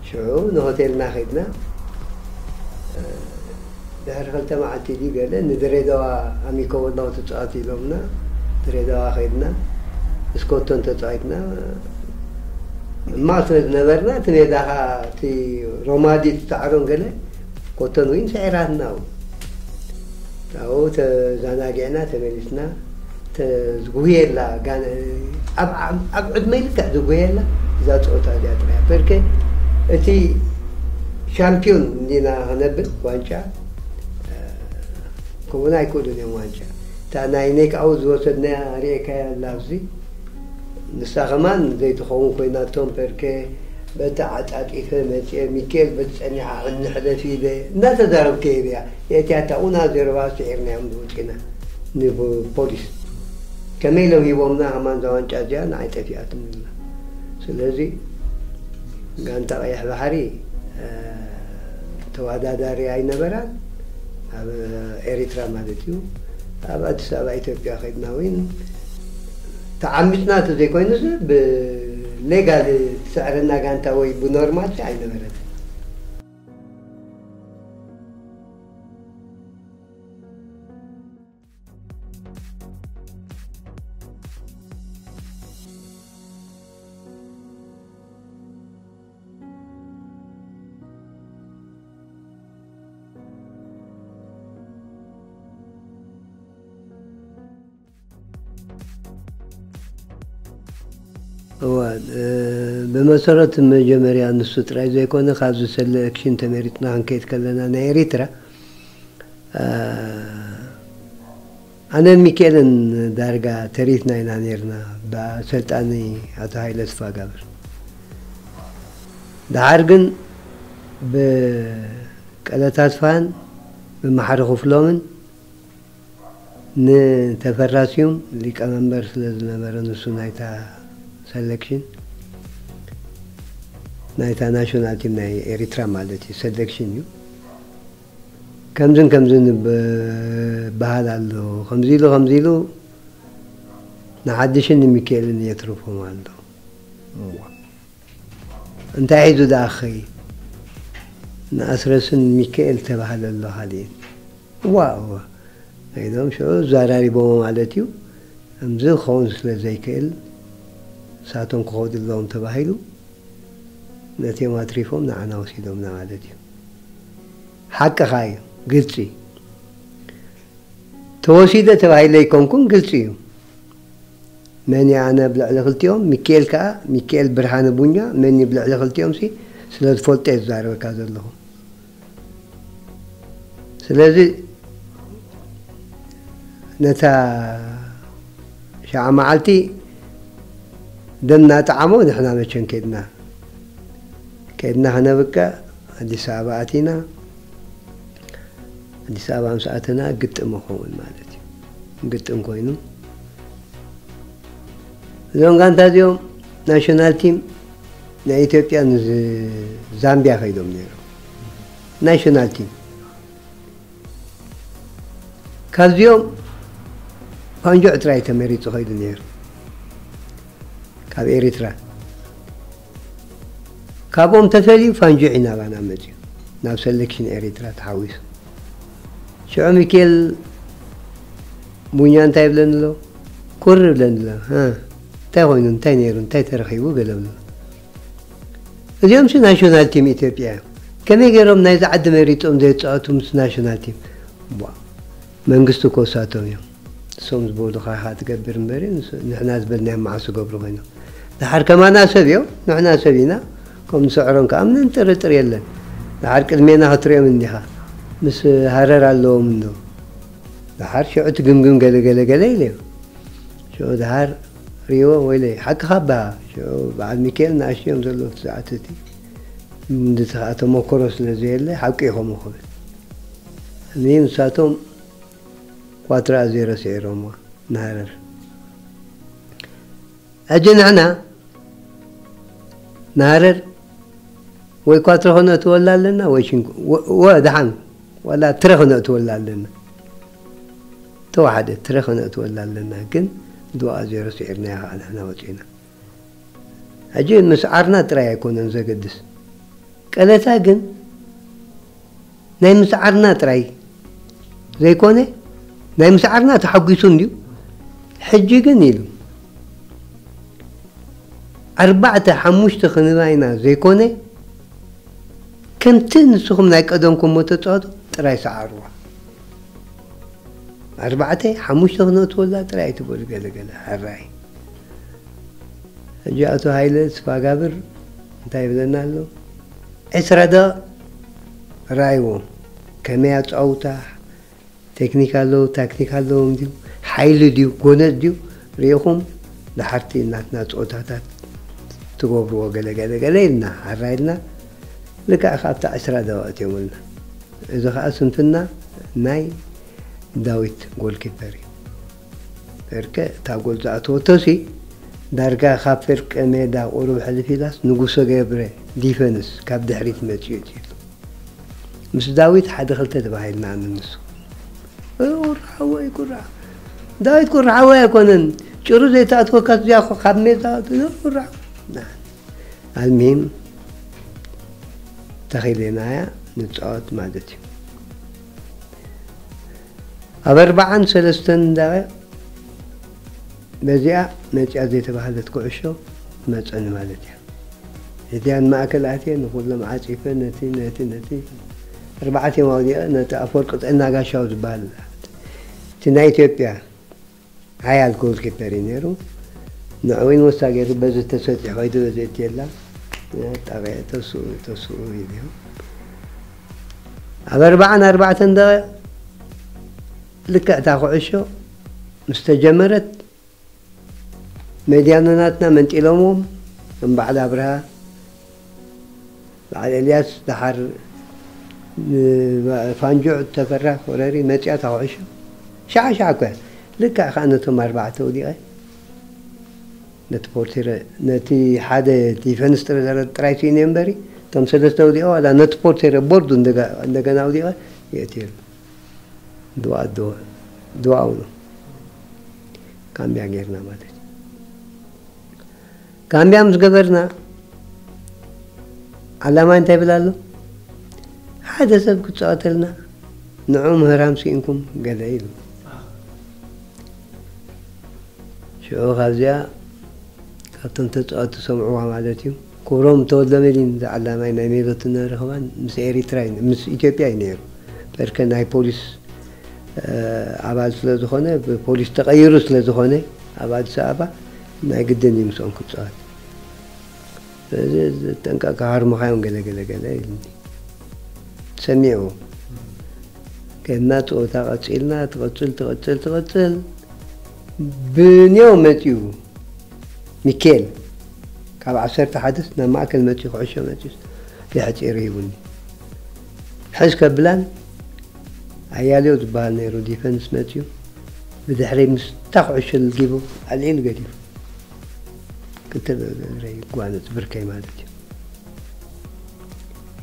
ሽዑ ንሆቴልና ኸድና። ድሕሪ ክልተ መዓልቲ ድዩ ገለ ንድሬዳዋ ኣሚኮ ወላው ትጻወት ኢሎምና፣ ድሬዳዋ ኸድና፣ ምስ ኮቶን ተጻዊትና። እማ ስለ ዝነበርና፣ እቲ ሜዳ ኸኣ እቲ ሮማዲ ትጻዕሮን ገለ፣ ኮቶን እውን ስዒራትና። ኣብኡ ተዘናጊዕና ተመሊስና። ዝጉህየላ፣ ጋን-፣ ኣብ፣ ኣብ፣ ኣብ ዕድመይ ልክዕ ዝጉህየላ እዛ ፀወታ እዚኣ ጥራይ እያ። ፐርኬ እቲ ሻምፒዮን እንዲና ክነብል ዋንጫ፣ እ፣ ከምኡውን ኣይክእሉን እዮም ዋንጫ። እታ ናይ ኔክ ኣውት ዝወሰድናያ ርኤካያ ኣላ ኣብዚ። ንሳ ከማን ዘይትኸውን ኮይናቶም ፐርኬ በቲ ዓጣጢፈ መፅየ፣ ሚካኤል በቲ ፀኒሓ ሕኒ ሕለፊ ኢለ እናተዛረብከ እየ እዚኣ። የእትያታ ኡን ዜሮ ስዒርናዮም ዝወፅና ንፖሊስ። ከመይ ኢሎም ሂቦምና ከማን እዛ ዋንጫ እዚኣ ንዓይ ጠፊኣትኒ ኣላ። ስለዚ ጋንታ ቀይሕ ባሕሪ፣ እ፣ ተወዳዳሪ ኣይነበራን ኣብ ኤሪትራ ማለት እዩ። ኣብ ኣዲስ ኣበባ ኢትዮጵያ ከይድና እውን ተዓሚፅና እንተዘይኮይኑስ ብሌጋል ትስዕረና ጋንታ ወይ ብኖርማል ኣይነበረትን። እወ፣ እ፣ ብመሰረት መጀመርያ ንሱ ጥራይ ዘይኮነ፣ ካብዚ ሰለክሽን ተመሪጽና ክንከይድ ከለና ናይ ኤሪትራ፣ እ፣ ኣነን ሚካኤልን ዳርጋ ተሪትና ኢና ነይርና፣ ብኣሰልጣኒ ኣቶ ሃይለ ስፋጋብር። ደሓር ግን ብቀለ ታስፋን ብመሓሪ ክፍሎምን ንተፈራ ስዩም ሊቀመንበር ስለ ዝነበረ፣ ንሱ ናይታ ሰለክሽን፣ ናይታ ናሽናል ቲም ናይ ኤሪትራ ማለት እዩ፣ ሰለክሽን እዩ። ከምዝን ከምዝን ይበሃል ኣሎ፣ ከምዚ ኢሉ፣ ከምዚ ኢሉ ንሓድሽን ንሚካኤልን የትርፎም ኣሎ። እዋ። እንታይ ሒዙ ደኣኸ? ንኣስረስን ሚካኤል ተባህለ ኣሎ፣ ካልእን። እዋ፣ እዋ። ኢሎም ሽዑ ኣዘራሪቦሞ ማለት እዩ። ከምዚ ክኸውን ስለ ዘይክእል፣ ንሳቶም ክኸዱ ኣለዎም ተባሂሉ፣ ነቲኦም ኣትሪፎም ንዓና ወሲዶምና ማለት እዩ። ሓቅኻ እዩ፣ ግልጺ። ተወሲደ ተባሂለ ኣይኮንኩን፣ ግልጺ እዩ። መን እየ ኣነ ኣብ ልዕሊ ክልቲኦም? ሚካኤል ከኣ፣ ሚካኤል ብርሃነ ቡኛ፣ መን እዩ ኣብ ልዕሊ ክልቲኦም ሲ ስለ ዝፈልጦ እየ ዝዛረበካ ዘለኹ። ስለዚ ነታ ሸዓ መዓልቲ ደም እናጠዓሞ ንሕና መቸን ከድና፣ ከድና ክነብቅዕ ኣዲስ ኣበባ ኣቲና። ኣዲስ ኣበባ ምስ ኣተና ግጥም ይኸውን ማለት እዩ። ግጥም ኮይኑ እዞም ጋንታ እዚኦም ናሽናል ቲም ናይ ኢትዮጵያ ንዝ-፣ ዛምቢያ ከይዶም ነይሮም። ናሽናል ቲም ካብዚኦም ፋንጆዕ ጥራይ ተመሪጹ ከይዱ ነይሩ። ካብ ኤሪትራ። ካብኦም ተፈልዩ ፋንጆዕ እዩ ናባና መጺኡ። ናብ ሰሌክሽን ኤሪትራ ተሓዊሱ። ሽዑ ሚካኤል ቡኛ እንታይ ይብለኒ ኣሎ? ኩር ይብለኒ ኣሎ። "እ፣ እንታይ ኮይኑ? እንታይ ነይሩ? እንታይ ተረኺቡ?" ገለ ብሎ። እዚኦም ሲ ናሽናል ቲም ኢትዮጵያ እዮም። ከመይ ገይሮም ናይዚ ዓዲ መሪጾም ዘይጻወቱ ምስ ናሽናል ቲም? ቧ፣ መንግስቲ እኮ እሳቶም እዮም። እሶም ዝበሉኻ ኢኻ ትገብር እምበር፣ ንስ-፣ ንሕና ዝበልናዮም መዓስ ዝገብሩ ኮይኖም? ደሓር ከማና ሰብ እዮም፣ ንሕና ሰብ ኢና። ከም ንስዕሮም ከኣ ምንም ጥርጥር የለን። ደሓር ቅድሜና ክትሪኦም እንዲኻ። ምስ ሃረር ኣለዎም እንዶ። ደሓር ሽዑ ትግምግም ገለ ገለ ገለ ኢለ እዮም። ሽዑ ደሓር ሪእዎ፣ ወይለይ፣ ሓቅኻ እባ። ሽዑ በዓል ሚካኤል ንኣሽቱ እዮም ዘለዉ እቲ ሰዓት እቲ። እንድቲ ኸኣ ተመክሮ ስለ ዘየለ፣ ሓቂ ኢኹም ክብል። እኒ ንሳቶም ኳትራ ዜሮ ስዒሮምዋ ንሃረር። ሕጂ ንሕና ንሃረር ወይ ኳትረ ክነእትወላ ኣለና ወይ ሽንኩ-፣ ወ-፣ ወ-፣ ደሓን ዋላ ትረ ክነእትወላ ኣለና። ተዋሓደ ትረ ክነእትወላ ኣለና። ግን ድዋ ዜሮ ስዒርናያ ኸዓ ንሕና ወፂና። ሕጂ ምስዓርና ጥራይ ኣይኮነን ዘገድስ። ቀለታ ግን ናይ ምስዓርና ጥራይ ዘይኮነ፣ ናይ ምስዓርና ተሓጒሱ እንድዩ። ሕጂ ግን ኢሉ፣ ኣርባዕተ ሓሙሽተ ክንባይና ዘይኮነ፣ ከምቲ ንስኹም ናይ ቀደምኩም እሞ ተጻወቱ ጥራይ ሰዓርዋ። ኣርባዕተ ሓሙሽተ ክነእትወላ ጥራይ ትበሉ ገለ ገለ። ሕራይ ሕጂ ኣቶ ሃይለ ስፋጋብር እንታይ ይብለና ኣሎ? ዕስራ ደቂቕ ራይዎም። ከመይ ኣጻውታ፣ ቴክኒክ ኣለዎ፣ ታክቲክ ኣለዎም ድዩ፣ ሓይሊ ድዩ፣ ጎነጽ ድዩ ርኢኹም፣ ድሓርቲ ናትና ጸወታታት ትገብርዎ ገለ ገለ ገለ ኢልና ሓራ ኢልና። ልክዕ ካብታ ዕስራ ደቂቕ እትዮምልና። እዚ ኸኣ ስንፍና ናይ ዳዊት ጎልኪፐር እዩ። ፍርቂ እታ ጎል ዝኣተወቶሲ ዳርጋ ካብ ፍርቂ ሜዳ ቁሩብ ሕልፍ ኢላስ ንጉሰ ገብረ ዲፈንስ ካብ ድሕሪት መጺኡ እዩ ኢሉ። ምስ ዳዊት ሓደ ክልተ ተባሂልና ኣነ ንሱ። ቁራሓወይ ቁራሓ ዳዊት ቁራሓወይ ኣይኮነን። ጭሩ ዘይተኣትወካ እዚኣ እኮ ካብ ሜዳ ቁራሓ። ኣልሚም ተኺሌናያ ንጻወት ማለት እዩ። ኣብ ኣርባዓን ሰለስተን ደቂቕ በዚኣ መጺኣ ዘይተባህለት ኩዕሾ መጸኒ ማለት እያ። እቲኣን ማእከል ኣትየ ንኹሎም ዓጺፈ ነቲ ነቲ ነቲ ኣርባዕተ እዮም ኣውዲቐ ነቲ ኣፈወርቂ ጥዕና ጋሻው ዝበሃል እቲ ናይ ኢትዮጵያ ሓያል ጎልኪፐር እዩ ነይሩ። ንዕኡ ንወሳ ገይሩ በዚ ተሰጢሑ ከይዱ በዚ እትየላ ጠቐ ተስኡ ተስኡ ኢሉ። ኣብ ኣርባዓን ኣርባዕተን ደቂቕ ልክዕ እታ ኩዕሾ ምስ ተጀመረት መድያኖናትና መንጢሎምዎም ከም በዓል ኣብርሃ በዓል ኤልያስ ደሓር ፋንጆዕ ተፈራ ኮረሪ መፅያ እታ ኩዕሾ ሻዕ ሻዕ እኮ እያ። ልክዕ ከዓ ነቶም ኣርባዕተ ወዲቐ ነቲ ፖርቴረ ነቲ ሓደ ዲፈንስ ጥራይ ስኢነ እምበሪ እቶም ሰለስተ ወዲቐ ዋላ ነቲ ፖርቴረ ቦርዱ እንደገና ወዲቐ የእትየሉ። ድዋኡ ነው ካምቢያ ጌርና ማለት እዩ። ካምቢያ ምስ ገበርና ዓላማይ እንታይ ይብል ኣሎ? ሓደ ሰብ ክፃወተልና ንዑ ምህራም ስኢንኩም ገለ ኢሉ። ሽዑ ካብዚኣ ካብቶም ተፃወቲ ሰምዕዋ ማለት እዩ። ክብሮም ተወልደ መድህን ዝዓላማይ ናይ ሜሎት ዝነበረ ከማን ምስ ኤሪትራ እዩ ምስ ኢትዮጵያ እዩ ነይሩ። በርከ ናይ ፖሊስ ኣባል ስለ ዝኾነ ብፖሊስ ተቐይሩ ስለ ዝኾነ ኣብ ኣዲስ ኣበባ ናይ ግድን እዩ ምስኦም ክፃወት። ስለዚ ጠንቀቅ ሃርምኻዮም ገለ ገለ ገለ ኢልኒ ሰሚዑ። ከድና ፀወታ ቀፂልና ትቐፅል ትቐፅል ትቐፅል ብንዮ መፅዩ ሚኬል ካብ ዓሰርተ ሓደ ናብ ማእከል መፅዩ ኩዕሾ መፅዩ የሕፂሩ ሂቡኒ። ሕዝ ከብላን ኣያሌው ዝበሃል ነይሩ ዲፈንስ መፅዩ ብድሕሪ ምስታ ኩዕሾ ልጊቡ ኣልዒሉ ገዲፉ ክልተ እግረይ ጓነፅ ብርከይ ማለት እዩ።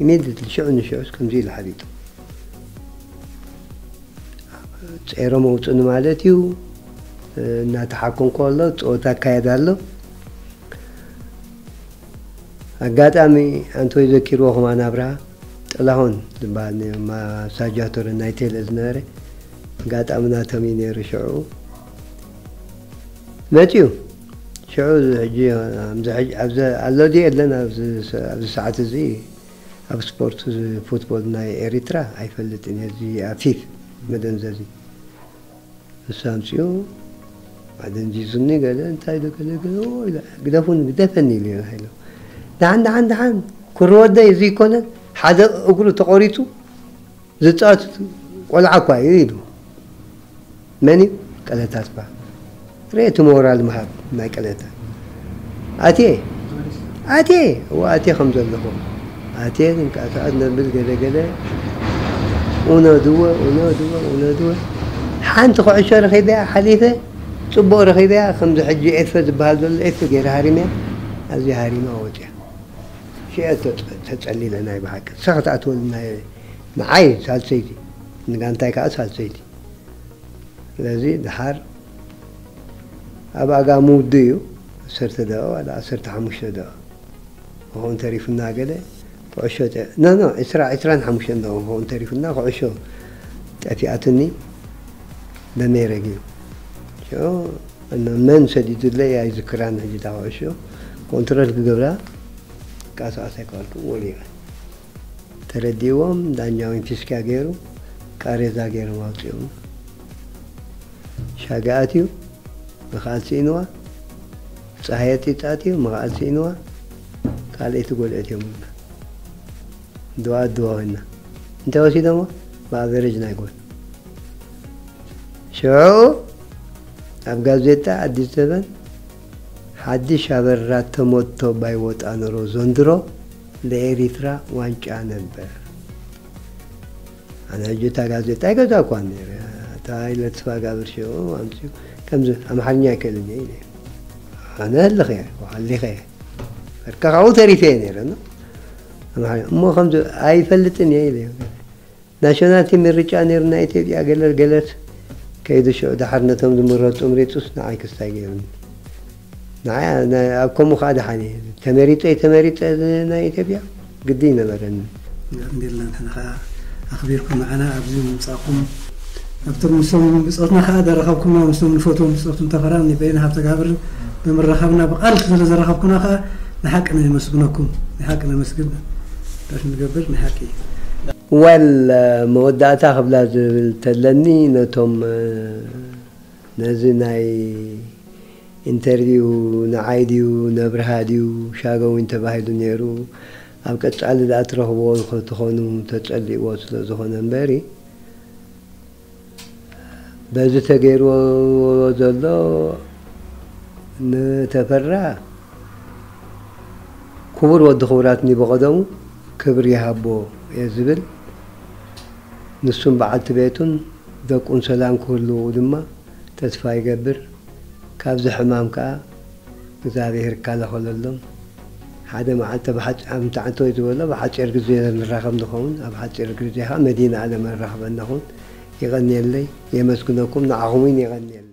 ኢሜድትሊ ሽዑ ንሽዑስ ከምዚ ኢሉ ሓሊጡ ፀይሮም ኣውፅኡኒ ማለት እዩ። እናተሓኮንኩ ኣሎ ፀወታ ኣካየድ ኣሎ። ኣጋጣሚ ኣንቶይ ዘኪርዎ ከማን ኣብርሃ ጥላሁን ዝበሃል ማሳጃቶር ናይ ቴለ ዝነበረ ኣጋጣሚ ናቶም እዩ ነይሩ ሽዑ መፅዩ ሽዑ ሕጂ ኣብዚ ኣሎ ድ የለን ኣብዚ ሰዓት እዚ ኣብ ስፖርት ፉትቦል ናይ ኤሪትራ ኣይፈልጥን እየ እዚ ኣፊፍ መደንዘዚ ንሱ ኣምፅኡ ኣደንዚዙኒ ገለ እንታይ ዶ ገለ ገለ ግደፉን ግደፈኒ ኢሉ ኢሉ ደሓን ደሓን ደሓን ኩርወደይ እዚ ይኮነን ሓደ እግሩ ተቆሪፁ ዝፃወት ቆልዓ እኳ እዩ ኢሉ መን እዩ ቀለታ ትባ ሬ እቲ ሞራል ምሃብ ናይ ቀለታ ኣቴ ኣቴ እወ ኣቴ ከም ዘለኹ ኣቴ ንንቀሳቐስ ነብል ገለ ገለ ኡኖ ድወ ኡኖ ድወ ኡኖ ድወ ሓንቲ ኩዕሾ ረኺበያ ሓሊፈ ፅቡቕ ረኺበያ ከምዚ ሕጂ ኤፈ ዝበሃል ዘሎ ኤፈ ገይረ ሃሪመያ ኣብዚ ሃሪማ ወፅያ ሽአ ተፀሊለ ናይ ብሓቂ ንሳ ክትኣትወሉ ናይ ንዓይ ሳልሰይቲ ንጋንታይ ከዓ ሳልሰይቲ ስለዚ ድሓር ኣብ ኣጋ ምውዱ እዩ ዓሰርተ ደቂቕ ዋላ ዓሰርተ ሓሙሽተ ደቂቕ ክኸውን ተሪፉና ገለ ኩዕሾ ኖ ኖ ዕስራ ዕስራን ሓሙሽተን ደቂቕ ክኸውን ተሪፉና ኩዕሾ ጠፊኣትኒ በሜረግ እዩ ሽዑ መን ሰዲዱለይ ኣይዝክራን ሕጂ እታ ኩዕሾ ኮንትሮል ክገብራ ቀስቀስ ኣይከኣልኩ ወሊቐ ተረዲእዎም ዳኛውን ፊስካ ገይሩ ቃሬዛ ገይሮም ኣውፅኦም ሻጋ ኣትዩ፣ ምኽኣል ስኢንዋ። ጸሃየ ጢጣ ኣትዩ፣ ምኽኣል ስኢንዋ። ካልኣይቲ ጎል ኣትዮም። ድዋ ድዋ ኮይና። እንታይ ወሲዶሞ? ብኣቨሬጅ ናይ ጎል። ሽዑ ኣብ ጋዜጣ ኣዲስ ዘበን፣ ሓድሽ ኣበራ ተሞቶ ባይወጣ ኖሮ ዘንድሮ ለኤሪትራ ዋንጫ ነበር። ኣነ ሕጂ እታ ጋዜጣ ኣይገዛእኳን ነይረ። እታ ሃይለ ተስፋጋብር ሽዑ ኣምፅኡ፣ ከምዚ ኣምሓርኛ ኣይክእልን እየ ኢለ። ኣነ ህልኽ እየ፣ ሓሊኸ እየ። በቃ ካብኡ ተሪፈ እየ ነይረ፣ ኖ? ኣምሓርኛ። እሞ ከምዚ ኣይፈልጥን እየ ኢለ። ናሽናል ቲም ምርጫ ነይሩ ናይ ኢትዮጵያ፣ ገለ ገለት ከይዱ ሽዑ፣ ደሓር ነቶም ዝምረፁ ምሪፁስ ንዓይ ክስታይ ገይሩኒ። ንዓይ፣ ና-፣ ኣብ ከምኡ ከዓ ደሓን እየ። ተመሪፀ፣ ተመሪፀ ናይ ኢትዮጵያ ግዲ ይነበረኒ። እንዲልና ንሕና ከዓ ኣኽቢርኩም ንዓና ኣብዚ ምምፃእኩም፣ ኣብቶም ምስቶም ብፆትና ከዓ ዘረኸብኩምና፣ ምስቶም ንፈትዎም ብፆትን ተፈራን ንበይን ሃብተጋብርን ብምረኻብና፣ ብቃል ስለ ዘረኸብኩና ከዓ ንሓቂ ነመስግነኩም፣ ንሓቂ ነመስግን። ዳሽ ንገብር ንሓቂ። ወል፣ መወዳእታ ክብላ ዝብል ተለኒ፣ ነቶም፣ ነዚ ናይ ኢንተርቪው ንዓይ ድዩ ነብርሃ ድዩ ሻገዊን ተባሂሉ ነይሩ። ኣብ ቀጻሊ ደኣ ትረኽብዎ ትኾኑ ተጸሊእዎ ስለ ዝኾነ እምበሪ፣ በዚ ተገይርዎ ዘሎ ንተፈራ ክቡር ወዲ ክቡራት እንዲ ብቐደሙ ክብሪ ይሃቦ እየ ዝብል። ንሱን በዓልቲ ቤቱን ደቁን ሰላም ክህልዉ ድማ ተስፋ ይገብር። ካብዚ ሕማም ከኣ እግዚኣብሔር ይከላኸለሎም። ሓደ መዓልቲ ብሓጭ-፣ ኣብ ምትዓንቶ እዩ ዝበሎ፣ ብሓጺር ግዜ ንራኸብ ንኸውን፣ ኣብ ሓጺር ግዜ ከኣ መዲና ዓለም ንራኸበና ኹን። የቐንየለይ፣ የመስግነኩም፣ ንዓኹም እውን የቐንየለይ።